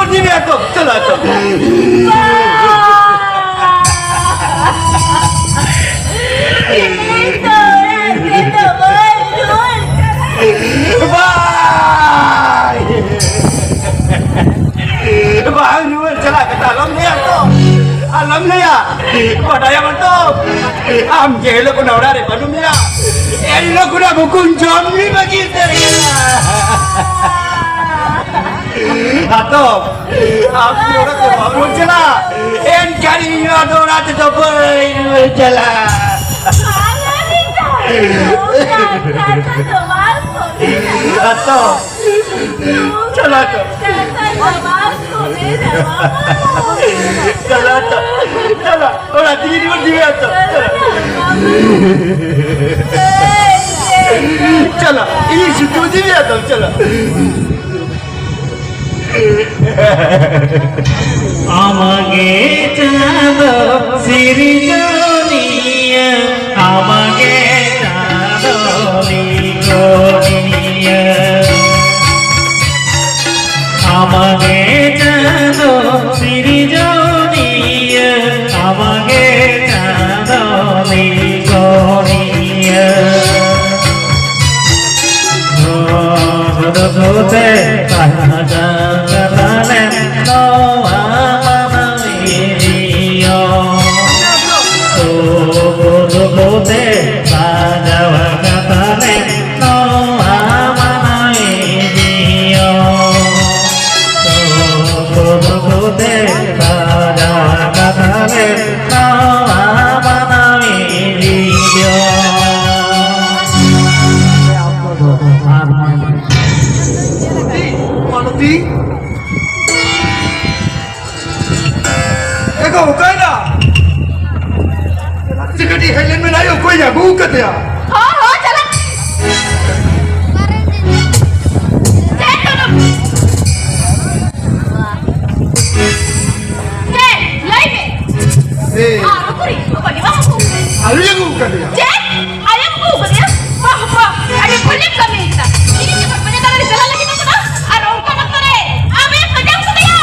ᱤᱫᱤ ᱢᱮᱭᱟ ᱠᱚ, ᱪᱟᱞᱟᱜ ᱟᱠᱚ᱾ ᱵᱟᱝ! ᱤᱧ ᱫᱚ ᱚᱲᱟᱜ ᱛᱮᱫᱚ ᱵᱟᱹᱧ ᱨᱩᱣᱟᱹᱲ ᱪᱟᱞᱟᱜᱼᱟ᱾ ᱵᱟᱝ! ᱵᱟᱝ ᱨᱩᱣᱟᱹᱲ ᱪᱟᱞᱟᱜ ᱠᱟᱛᱷᱟ ᱟᱞᱚᱢ ᱞᱟᱹᱭᱟ ᱛᱚ, ᱟᱞᱚᱢ ᱞᱟᱹᱭᱟ᱾ ᱵᱟᱰᱟᱭᱟᱢ ᱛᱚ, ᱟᱢ ᱡᱮ ᱦᱤᱞᱳᱜ ᱠᱷᱚᱱᱟᱜ ᱚᱲᱟᱜ ᱨᱮ ᱵᱟᱹᱱᱩᱜ ᱢᱮᱭᱟ, ᱮᱱ ᱦᱤᱞᱳᱜ ᱠᱷᱚᱱᱟᱜ ᱵᱩᱠᱩᱧ ᱡᱚᱢ ᱧᱩ ᱵᱟᱹᱜᱤ ᱩᱛᱟᱹᱨ ᱠᱮᱫᱟ᱾ ᱦᱟᱛᱚᱢ, ᱟᱢ ᱡᱩᱫᱤ ᱚᱲᱟᱜ ᱛᱮ ᱵᱟᱢ ᱨᱩᱣᱟᱹᱲ ᱪᱟᱞᱟᱜᱼᱟ, ᱮᱱᱠᱷᱟᱱ ᱤᱧ ᱦᱚᱸ ᱟᱫᱚ ᱚᱲᱟᱜ ᱛᱮᱫᱚ ᱵᱟᱹᱧ ᱨᱩᱣᱟᱹᱲ ᱪᱟᱞᱟᱜᱼᱟ᱾ ᱵᱟᱝᱟ ᱨᱤᱡᱟ, ᱚᱱᱠᱟᱱ ᱠᱟᱛᱷᱟ ᱫᱚ ᱵᱟᱝ ᱠᱚ ᱢᱮᱱᱟ᱾ ᱦᱟᱛᱚᱢ, ᱪᱟᱞᱟᱜ ᱛᱚ᱾ ᱚᱱᱠᱟᱱ ᱠᱟᱛᱷᱟ ᱫᱚ ᱵᱟᱝ ᱠᱚ ᱢᱮᱱᱟ, ᱵᱟᱵᱟ᱾ ᱪᱟᱞᱟᱜ ᱛᱚ, ᱪᱟᱞᱟᱜ᱾ ᱚᱲᱟᱜ ᱛᱮᱜᱮ ᱨᱩᱣᱟᱹᱲ ᱤᱫᱤ ᱢᱮᱭᱟ ᱛᱚ, ᱪᱟᱞᱟᱜ᱾ ᱪᱟᱞᱟᱜ, ᱤᱧ ᱥᱩᱛᱩ ᱤᱫᱤ ᱢᱮᱭᱟ ᱛᱚ, ᱪᱟᱞᱟᱜ᱾ ᱟᱢᱜᱮ ᱪᱟᱸᱫᱚ ᱥᱤᱨᱡᱚᱱᱤᱭᱟᱹ, ᱟᱢᱜᱮ ᱪᱟᱸᱫᱚ ᱞᱤᱠᱷᱚᱱᱤᱭᱟᱹ᱾ ᱟᱢᱜᱮ ᱪᱟᱸᱫᱚ ᱥᱤᱨᱡᱚᱱᱤᱭᱟᱹ, ᱟᱢᱜᱮ ᱪᱟᱸᱫᱚ ᱞᱤᱠᱷᱚᱱᱤᱭᱟᱹ᱾ ᱥᱩᱠ ᱫᱩᱠᱷ ᱛᱮ ᱥᱟᱡᱟᱣ ᱠᱟᱛᱟᱞᱮ ᱱᱚᱣᱟ ᱢᱟᱹᱱᱢᱤ ᱡᱤᱭᱚᱱ᱾ ᱥᱩᱠ ᱫᱩᱠᱷ ᱛᱮ ᱥᱟᱡᱟᱣ ᱠᱟᱛᱟᱞᱮ ᱱᱚᱣᱟ ᱢᱟᱹᱱᱢᱤ ᱡᱤᱭᱚᱱ᱾ ᱥᱩᱠ ᱫᱩᱠᱷ ᱛᱮ ᱥᱟᱡᱟᱣ ᱠᱟᱛᱟᱞᱮ ᱱᱚᱣᱟ ᱢᱟᱹᱱᱢᱤ ᱡᱤᱭᱚᱱ᱾ ᱢᱟᱞᱚᱛᱤ, ᱮ ᱜᱚ, ᱚᱠᱟᱭᱮᱱᱟ? ᱥᱮ ᱠᱟᱹᱴᱤᱡ ᱦᱮᱡ ᱞᱮᱱ ᱢᱮ, ᱟᱭᱳ, ᱚᱠᱚᱭ ᱟᱹᱜᱩ ᱠᱟᱫᱮᱭᱟ? ᱦᱚᱸ, ᱦᱚᱸ, ᱪᱟᱞᱟᱜ᱾ ᱪᱮᱫ ᱠᱟᱱᱟ? ᱪᱮᱫ? ᱞᱟᱹᱭ ᱢᱮ᱾ ᱮ᱾ ᱟᱨ ᱩᱠᱩᱨᱤᱡ, ᱚᱠᱚᱭ ᱜᱮ ᱵᱟᱢ ᱟᱹᱜᱩ ᱠᱟᱫᱮᱭᱟ᱾ ᱟᱞᱚᱭ ᱟᱹᱜᱩ ᱠᱟᱫᱮᱭᱟ? ᱪᱮᱫ? ᱟᱞᱮᱢ ᱟᱹᱜᱩ ᱠᱟᱫᱮᱭᱟ? ᱵᱟᱦ, ᱵᱟᱦ, ᱟᱹᱰᱤ ᱵᱷᱟᱹᱞᱤᱢ ᱠᱟᱹᱢᱤ ᱠᱮᱫᱟ᱾ ᱤᱧ ᱡᱚᱠᱷᱚᱱ ᱵᱟᱹᱧ ᱫᱟᱲᱮ ᱪᱟᱞᱟᱜ ᱞᱟᱹᱜᱤᱫ ᱠᱟᱱᱟ, ᱟᱨ ᱚᱱᱠᱟᱱ ᱚᱠᱛᱚ ᱨᱮ ᱟᱢᱮᱢ ᱯᱟᱸᱡᱟᱢ ᱠᱟᱫᱮᱭᱟ?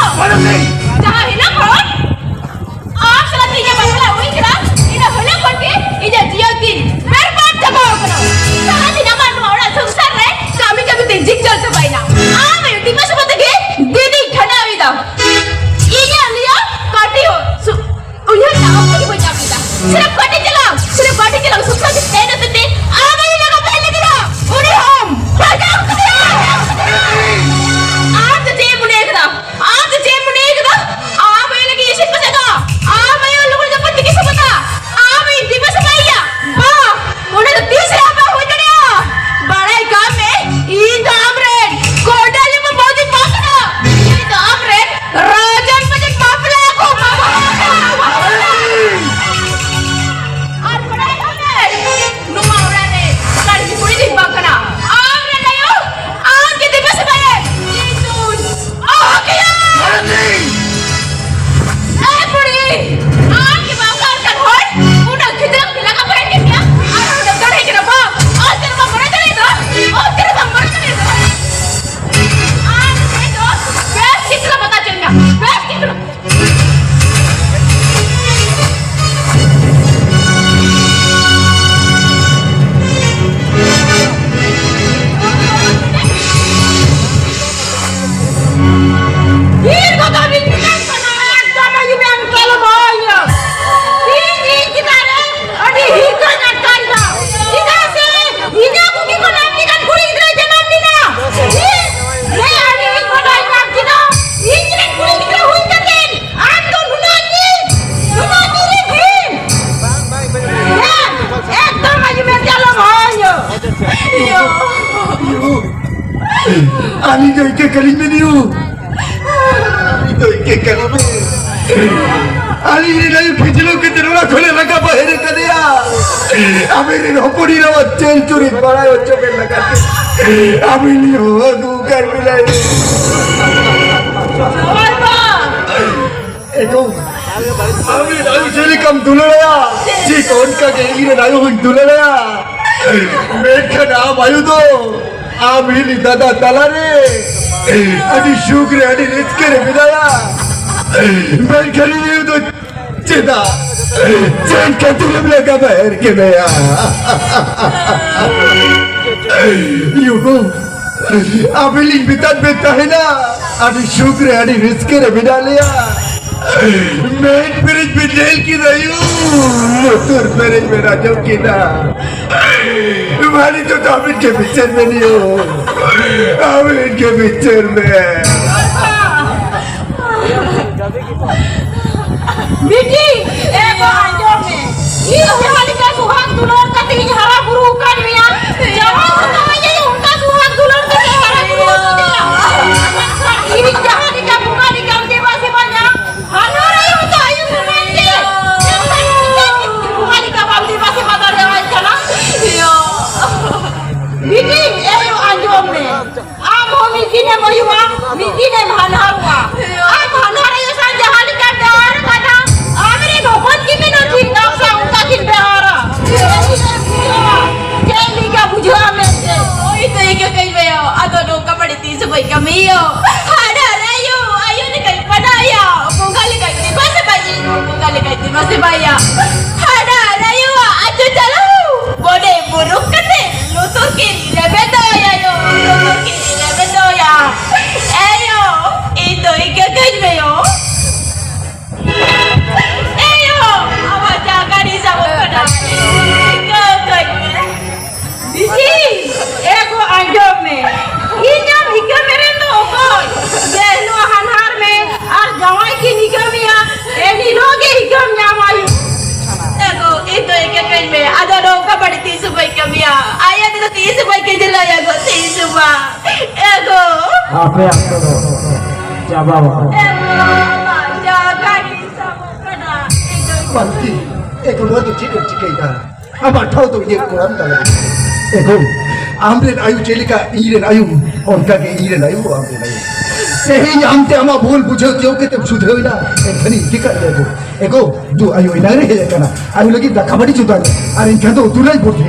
ᱠᱟᱹᱞᱤᱧ ᱢᱮ ᱱᱤᱭᱩ᱾ ᱟᱹᱞᱤᱧ ᱫᱚ ᱮᱠᱮ ᱠᱟᱹᱞᱤᱧ ᱢᱮ᱾ ᱟᱹᱞᱤᱧ ᱨᱮᱱ ᱟᱭᱳ ᱠᱷᱤᱡᱞᱟᱹᱣ ᱠᱟᱛᱮ ᱚᱲᱟᱜ ᱠᱷᱚᱱᱮ ᱞᱟᱜᱟ ᱵᱟᱦᱮᱨ ᱠᱟᱫᱮᱭᱟ᱾ ᱟᱵᱮᱱ ᱨᱮᱱ ᱦᱚᱯᱚᱱ ᱮᱨᱟ ᱪᱮᱞ ᱪᱩᱨᱤ ᱵᱟᱲᱟᱭ ᱦᱚᱪᱚ ᱵᱮᱱ ᱞᱟᱜᱟ ᱛᱮ ᱟᱵᱮᱱ ᱞᱤᱧ ᱦᱚᱦᱚ ᱟᱹᱜᱩ ᱟᱠᱟᱫ ᱵᱮᱱᱟ᱾ ᱮᱜᱳ, ᱟᱢ ᱨᱮᱱ ᱟᱭᱳ ᱪᱮᱫ ᱞᱮᱠᱟᱢ ᱫᱩᱞᱟᱹᱲᱟᱭᱟ, ᱴᱷᱤᱠ ᱚᱱᱠᱟ ᱜᱮ ᱤᱧ ᱨᱮᱱ ᱟᱭᱳ ᱦᱚᱸᱧ ᱫᱩᱞᱟᱹᱲᱟᱭᱟ᱾ ᱢᱮᱱᱠᱷᱟᱱ ᱟᱢ ᱟᱭᱳ ᱫᱚ ᱟᱢ ᱦᱤᱞᱤ ᱫᱟᱫᱟ ᱛᱟᱞᱟᱨᱮ ᱟᱹᱰᱤ ᱥᱩᱠ ᱨᱮ, ᱟᱹᱰᱤ ᱨᱟᱹᱥᱠᱟᱹ ᱨᱮ ᱢᱮᱱᱟᱭᱟ᱾ ᱢᱮᱱᱠᱷᱟᱱ ᱤᱧ ᱟᱭᱳ ᱫᱚ ᱪᱮᱫᱟᱜ, ᱪᱮᱫ ᱠᱷᱟᱹᱛᱤᱨᱮᱢ ᱞᱟᱜᱟ ᱵᱟᱦᱮᱨ ᱠᱮᱫᱮᱭᱟ? ᱭᱩ ᱜᱳ, ᱟᱵᱮᱱ ᱞᱤᱧ ᱢᱮᱛᱟᱫ ᱵᱮᱱ ᱛᱟᱦᱮᱱᱟ, ᱟᱹᱰᱤ ᱥᱩᱠ ᱨᱮ, ᱟᱹᱰᱤ ᱨᱟᱹᱥᱠᱟᱹ ᱨᱮ ᱢᱮᱱᱟᱜ ᱞᱮᱭᱟ᱾ ᱢᱮᱫ ᱯᱮᱨᱮᱡ ᱵᱮᱱ ᱧᱮᱞ ᱠᱮᱫᱟ ᱭᱩ, ᱞᱩᱛᱩᱨ ᱯᱮᱨᱮᱡ ᱵᱮᱱ ᱟᱸᱡᱚᱢ ᱠᱮᱫᱟ᱾ ᱢᱟ ᱱᱤᱛᱚᱜ ᱫᱚ ᱟᱵᱮᱱ ᱜᱮ ᱵᱤᱪᱟᱹᱨ ᱵᱮᱱ ᱭᱩ, ᱟᱵᱮᱱ ᱜᱮ ᱵᱤᱪᱟᱹᱨ ᱵᱮᱱ᱾ ᱵᱤᱴᱤ, ᱮ ᱜᱳ ᱟᱸᱡᱚᱢ ᱢᱮ, ᱤᱧ ᱡᱟᱦᱟᱸ ᱞᱮᱠᱟ ᱥᱩᱦᱟᱜ ᱫᱩᱞᱟᱹᱲ ᱠᱟᱛᱮ ᱤᱧ ᱦᱟᱨᱟ ᱵᱩᱨᱩ ᱟᱠᱟᱫ ᱢᱮᱭᱟ, ᱡᱟᱶᱟᱭ ᱦᱚᱸ ᱛᱟᱢᱟᱭ ᱟᱭᱳ ᱚᱱᱠᱟ ᱥᱩᱦᱟᱜ ᱫᱩᱞᱟᱹᱲ ᱠᱟᱛᱮ ᱦᱟᱨᱟ ᱵᱩᱨᱩ ᱟᱠᱟᱫ ᱢᱮᱭᱟ᱾ ᱤᱧ ᱡᱟᱦᱟᱸ ᱞᱮᱠᱟ ᱵᱚᱸᱜᱟ ᱞᱮᱠᱟᱢ ᱫᱮᱵᱟ ᱥᱮᱵᱟ ᱧᱟᱢ, ᱦᱟᱱᱦᱟᱨ ᱟᱭᱳ ᱦᱚᱸ ᱛᱚ ᱟᱭᱳ ᱥᱚᱢᱟᱱ ᱜᱮ᱾ ᱵᱚᱸᱜᱟ ᱞᱮᱠᱟ ᱵᱟᱢ ᱫᱮᱵᱟ ᱥᱮᱵᱟ ᱫᱟᱲᱮᱭᱟᱭ ᱠᱟᱱᱟ᱾ ᱵᱤᱴᱤ, ᱮ ᱭᱳ ᱟᱸᱡᱚᱢ ᱢᱮ, ᱟᱢ ᱦᱚᱸ ᱢᱤᱫ ᱫᱤᱱᱮᱢ ᱟᱭᱩᱜᱼᱟ, ᱢᱤᱫ ᱫᱤᱱᱮᱢ ᱦᱟᱱᱦᱟᱨᱚᱜᱼᱟ᱾ ᱟᱢ ᱦᱟᱱᱦᱟᱨ ᱟᱭᱳ ᱥᱟᱶ ᱡᱟᱦᱟᱸ ᱞᱮᱠᱟᱢ ᱵᱮᱣᱦᱟᱨ ᱟᱠᱟᱫᱟ, ᱟᱢᱨᱮᱱ ᱦᱚᱯᱚᱱ ᱠᱤᱱ ᱢᱮᱱᱟ ᱴᱷᱤᱠ ᱟᱢ ᱥᱟᱶ ᱚᱱᱠᱟ ᱠᱤᱱ ᱵᱮᱣᱦᱟᱨᱟ᱾ ᱪᱮᱫ ᱞᱮᱠᱟ ᱵᱩᱡᱷᱟᱹᱜᱼᱟ ᱢᱮᱱᱛᱮ? ᱳᱭ ᱛᱚ ᱤᱧ ᱠᱟᱹᱧ ᱢᱮᱭᱟ, ᱟᱫᱚ ᱱᱚᱝᱠᱟ ᱵᱟᱹᱲᱤᱡ ᱛᱤᱥ ᱦᱚᱸ ᱵᱟᱹᱧ ᱠᱟᱹᱢᱤᱭᱟ᱾ ᱦᱟᱱᱦᱟᱨ ᱟᱭᱳ, ᱟᱭᱳ ᱞᱮᱠᱟᱧ ᱯᱟᱲᱟᱜ ᱟᱭᱟ, ᱵᱚᱸᱜᱟ ᱞᱮᱠᱟᱧ ᱫᱮᱵᱟ ᱥᱮᱵᱟᱭᱟ, ᱵᱚᱸᱜᱟ ᱞᱮᱠᱟᱧ ᱫᱮᱵᱟ ᱥᱮᱵᱟᱭᱟ᱾ ᱦᱟᱱᱦᱟᱨ ᱟᱭᱳᱣᱟᱜ ᱟᱡᱚ ᱪᱟᱞᱟᱣ, ᱵᱚᱰᱮ ᱵᱩᱨᱩᱢ ᱠᱟᱛᱮ ᱞᱩᱛᱩᱨ ᱠᱤᱱ ᱨᱮᱵᱮᱫᱚᱭᱟ ᱭᱳ, ᱞᱩᱛᱩᱨ ᱠᱤᱱ ᱨᱮᱵᱮᱫᱚᱭᱟ᱾ ᱮᱭᱳ, ᱤᱧ ᱫᱚ ᱤᱠᱟᱹ ᱠᱟᱹᱧ ᱢᱮ ᱭᱳ᱾ ᱮᱭᱳ, ᱟᱢᱟᱜ ᱡᱟᱸᱜᱟ ᱨᱤᱧ ᱥᱟᱵᱚᱜ ᱠᱟᱱᱟ᱾ ᱤᱠᱟᱹ ᱠᱟᱹᱧ ᱢᱮ᱾ ᱵᱤᱴᱤ, ᱮ ᱜᱳ ᱟᱸᱡᱚᱢ ᱢᱮ᱾ ᱤᱧ ᱟᱢ ᱤᱠᱟᱹ ᱢᱮᱨᱮᱱ ᱫᱚ ᱚᱠᱚᱭ? ᱡᱮ ᱦᱤᱞᱳᱜ ᱦᱟᱱᱦᱟᱨ ᱢᱮ ᱟᱨ ᱡᱟᱶᱟᱭ ᱠᱤᱱ ᱤᱠᱟᱹ ᱢᱮᱭᱟ, ᱮᱱ ᱦᱤᱞᱳᱜ ᱜᱮ ᱤᱠᱟᱹᱢ ᱧᱟᱢᱟ ᱭᱳ᱾ ᱮ ᱜᱳ, ᱤᱧ ᱫᱚ ᱤᱠᱟᱹ ᱠᱟᱹᱧ ᱢᱮ᱾ ᱟᱫᱚ ᱱᱚᱝᱠᱟ ᱵᱟᱹᱲᱤᱡ ᱛᱤᱥ ᱦᱚᱸ ᱵᱟᱹᱧ ᱠᱟᱹᱢᱤᱭᱟ᱾ ᱟᱭᱳ ᱛᱮᱫᱚ ᱛᱤᱥ ᱦᱚᱸ ᱵᱟᱹᱧ ᱠᱷᱮᱡᱞᱟᱹᱭᱟ ᱜᱳ, ᱛᱤᱥ ᱦᱚᱸ ᱵᱟᱝ᱾ ᱮ ᱜᱳ, ᱟᱯᱮ ᱟᱛᱳ ᱫᱚ ᱪᱟᱵᱟ ᱟᱠᱟᱱᱟ᱾ ᱮ ᱵᱟᱵᱟ, ᱡᱟᱭᱜᱟ ᱜᱮ ᱥᱟᱵᱚᱜ ᱠᱟᱱᱟ᱾ ᱵᱟᱝᱠᱤ, ᱮ ᱜᱚ, ᱱᱚᱣᱟ ᱫᱚ ᱪᱮᱫ ᱮᱢ ᱪᱤᱠᱟᱹᱭᱮᱫᱟ? ᱟᱢᱟᱜ ᱴᱷᱟᱶ ᱫᱚ ᱤᱧᱟᱹᱜ ᱠᱚᱲᱟᱢ ᱛᱟᱞᱟ ᱨᱮ᱾ ᱮ ᱜᱚ, ᱟᱢ ᱨᱮᱱ ᱟᱭᱳ ᱪᱮᱫ ᱞᱮᱠᱟ ᱤᱧ ᱨᱮᱱ ᱟᱭᱳ, ᱚᱱᱠᱟ ᱜᱮ ᱤᱧ ᱨᱮᱱ ᱟᱭᱳ ᱟᱢ ᱨᱮᱱ ᱟᱭᱳ᱾ ᱛᱮᱦᱮᱧ ᱟᱢ ᱛᱮ ᱟᱢᱟᱜ ᱵᱷᱩᱞ ᱵᱩᱡᱷᱟᱹᱣ ᱛᱤᱭᱳᱜ ᱠᱟᱛᱮᱢ ᱥᱩᱫᱷᱨᱟᱹᱣ ᱮᱱᱟ, ᱮᱱᱠᱷᱟᱱ ᱤᱧ ᱤᱫᱤ ᱠᱟᱜ ᱢᱮᱭᱟ ᱜᱚ᱾ ᱮ ᱜᱚ, ᱫᱩ ᱟᱭᱳ ᱮᱱᱟᱝ ᱨᱮ ᱦᱮᱡ ᱟᱠᱟᱱᱟ, ᱟᱭᱳ ᱞᱟᱹᱜᱤᱫ ᱫᱟᱠᱟ ᱢᱟᱹᱰᱤ ᱪᱚᱸᱫᱟᱭ ᱢᱮ, ᱟᱨ ᱮᱱᱠᱷᱟᱱ ᱫᱚ ᱩᱛᱩ ᱞᱟᱹᱭ ᱵᱚᱫᱷᱮ᱾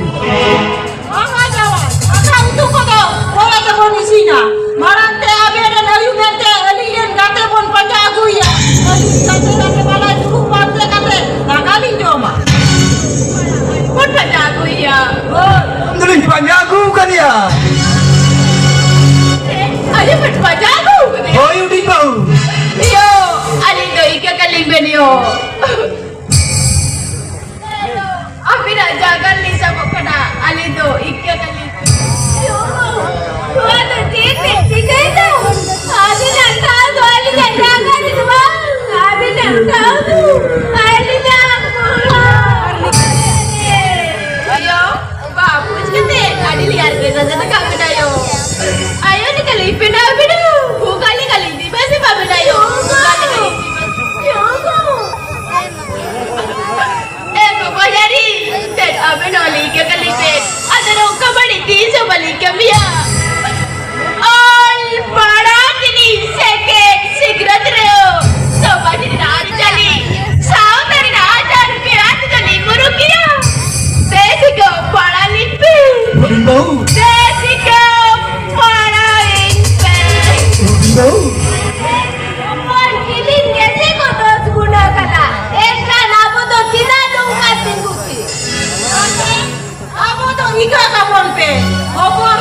ᱵᱟᱝᱟ ᱡᱟᱶᱟᱭ, ᱫᱟᱠᱟ ᱩᱛᱩ ᱠᱚᱫᱚ ᱯᱚᱨᱮ ᱛᱮᱵᱚᱱ ᱤᱥᱤᱱᱟ᱾ ᱢᱟᱲᱟᱝ ᱛᱮ ᱟᱵᱮᱱ ᱨᱮᱱ ᱟᱹᱭᱩ ᱢᱮᱱᱛᱮ ᱟᱹᱞᱤᱧ ᱨᱮᱱ ᱜᱟᱛᱮ ᱵᱚᱱ ᱯᱟᱸᱡᱟ ᱟᱹᱜᱩᱭᱮᱭᱟ᱾ ᱟᱹᱞᱤᱧ ᱜᱟᱛᱮ ᱜᱟᱛᱮ ᱵᱟᱞᱟ ᱫᱩᱲᱩᱵ ᱯᱟᱱᱛᱮ ᱠᱟᱛᱮ ᱫᱟᱠᱟ ᱞᱤᱧ ᱡᱚᱢᱟ᱾ ᱵᱚᱱ ᱯᱟᱸᱡᱟ ᱟᱹᱜᱩᱭᱮᱭᱟ᱾ ᱦᱳᱭ᱾ ᱤᱧ ᱫᱚᱞᱤᱧ ᱯᱟᱸᱡᱟ ᱟᱹᱜᱩ ᱟᱠᱟᱫᱮᱭᱟ᱾ ᱟᱹᱞᱤᱧ ᱵᱮᱱ ᱯᱟᱸᱡᱟ ᱟᱹᱜᱩ ᱟᱠᱟᱫᱮᱭᱟ? ᱦᱳᱭ, ᱦᱩᱰᱤᱧ ᱵᱟᱹᱦᱩ᱾ ᱤᱭᱳ, ᱟᱹᱞᱤᱧ ᱫᱚ ᱤᱠᱟᱹ ᱠᱟᱹᱞᱤᱧ ᱵᱮᱱ ᱭᱳ᱾ ᱟᱹᱵᱤᱱᱟᱜ ᱡᱟᱸᱜᱟ ᱨᱮᱞᱤᱧ ᱥᱟᱵᱚᱜ ᱠᱟᱱᱟ, ᱟᱹᱞᱤᱧ ᱫᱚ ᱤᱠᱟᱹ ᱠᱟᱹᱞᱤᱧ᱾ ᱱᱚᱣᱟ ᱫᱚ ᱪᱮᱫ ᱯᱮ ᱪᱤᱠᱟᱹᱭᱮᱫᱟ? ᱟᱹᱵᱤᱱᱟᱜ ᱴᱷᱟᱶ ᱫᱚ ᱟᱹᱞᱤᱧᱟᱜ ᱡᱟᱸᱜᱟ ᱨᱮ ᱫᱚ ᱵᱟᱝ, ᱟᱹᱵᱤᱱᱟᱜ ᱴᱷᱟᱶ ᱫᱚ ᱟᱹᱞᱤᱧᱟᱜ ᱵᱚᱦᱚᱜ ᱨᱮ᱾ ᱟᱭᱳ, ᱵᱟᱵᱩᱡ ᱠᱟᱛᱮ ᱟᱹᱰᱤ ᱞᱮᱭᱟᱨ ᱜᱮ ᱱᱟᱡᱟ ᱛᱟᱠᱟ ᱵᱮᱱᱟᱭᱳ᱾ ᱟᱭᱳ ᱞᱮᱠᱟ ᱞᱤᱧ ᱵᱮᱱᱟᱣ ᱵᱮᱱᱟᱣ᱾ ᱵᱷᱩᱜᱟ ᱞᱮᱠᱟ ᱞᱤᱧ ᱫᱤᱵᱟ ᱥᱮᱵᱟ ᱵᱮᱱᱟᱭᱳ᱾ ᱵᱷᱩᱜᱟ ᱞᱮᱠᱟ ᱞᱤᱧ ᱫᱤᱵᱟ ᱥᱮᱵᱟ᱾ ᱮ ᱜᱚᱜᱚ ᱡᱟᱹᱨᱤ, ᱪᱮᱫ ᱟᱵᱮᱱ ᱦᱚᱸ ᱞᱤᱧ ᱠᱟᱹᱢᱤ ᱯᱮ? ᱟᱫᱚ ᱱᱚᱝᱠᱟ ᱵᱟᱹᱲᱤᱡ ᱛᱤᱥ ᱦᱚᱸ ᱵᱟᱹᱞᱤᱧ ᱠᱟᱹᱢᱤᱭᱟ᱾ ᱚᱞ ᱯᱟᱲᱦᱟᱣ ᱛᱮᱞᱤᱧ ᱥᱮᱪᱮᱫ ᱥᱤᱠᱷᱱᱟᱹᱛ ᱨᱮᱦᱚᱸ ᱥᱚᱢᱟᱡᱽ ᱨᱮᱱᱟᱜ ᱟᱹᱨᱤᱪᱟᱹᱞᱤ, ᱥᱟᱶᱛᱟ ᱨᱮᱱᱟᱜ ᱟᱪᱟᱨ ᱵᱮᱣᱦᱟᱨ ᱛᱮᱫᱚ ᱞᱤᱧ ᱢᱩᱨᱩᱠ ᱜᱮᱭᱟ᱾ ᱵᱮᱥ ᱜᱮ ᱯᱟᱲᱦᱟᱣ ᱞᱤᱧ ᱯᱮ᱾ ᱦᱩᱰᱤᱧ ᱵᱟᱹᱦᱩ᱾ ᱵᱮᱥ ᱜᱮ ᱯᱟᱲᱦᱟᱣ ᱞᱤᱧ ᱯᱮ᱾ ᱦᱩᱰᱤᱧ ᱵᱟᱹᱦᱩ᱾ ᱦᱚᱯᱚᱱ ᱠᱤᱢᱤᱱ ᱜᱮᱥᱮ ᱠᱚ ᱫᱚᱥ ᱜᱩᱱᱟᱹ ᱠᱟᱱᱟ, ᱮᱱᱠᱷᱟᱱ ᱟᱵᱚ ᱫᱚ ᱪᱮᱫᱟᱜ ᱱᱚᱝᱠᱟ ᱛᱤᱸᱜᱩ ᱛᱷᱤᱨ? ᱟᱵᱚ ᱫᱚ ᱤᱠᱟᱹ ᱠᱟᱵᱚᱱ ᱯᱮ, ᱦᱚᱯᱚᱱ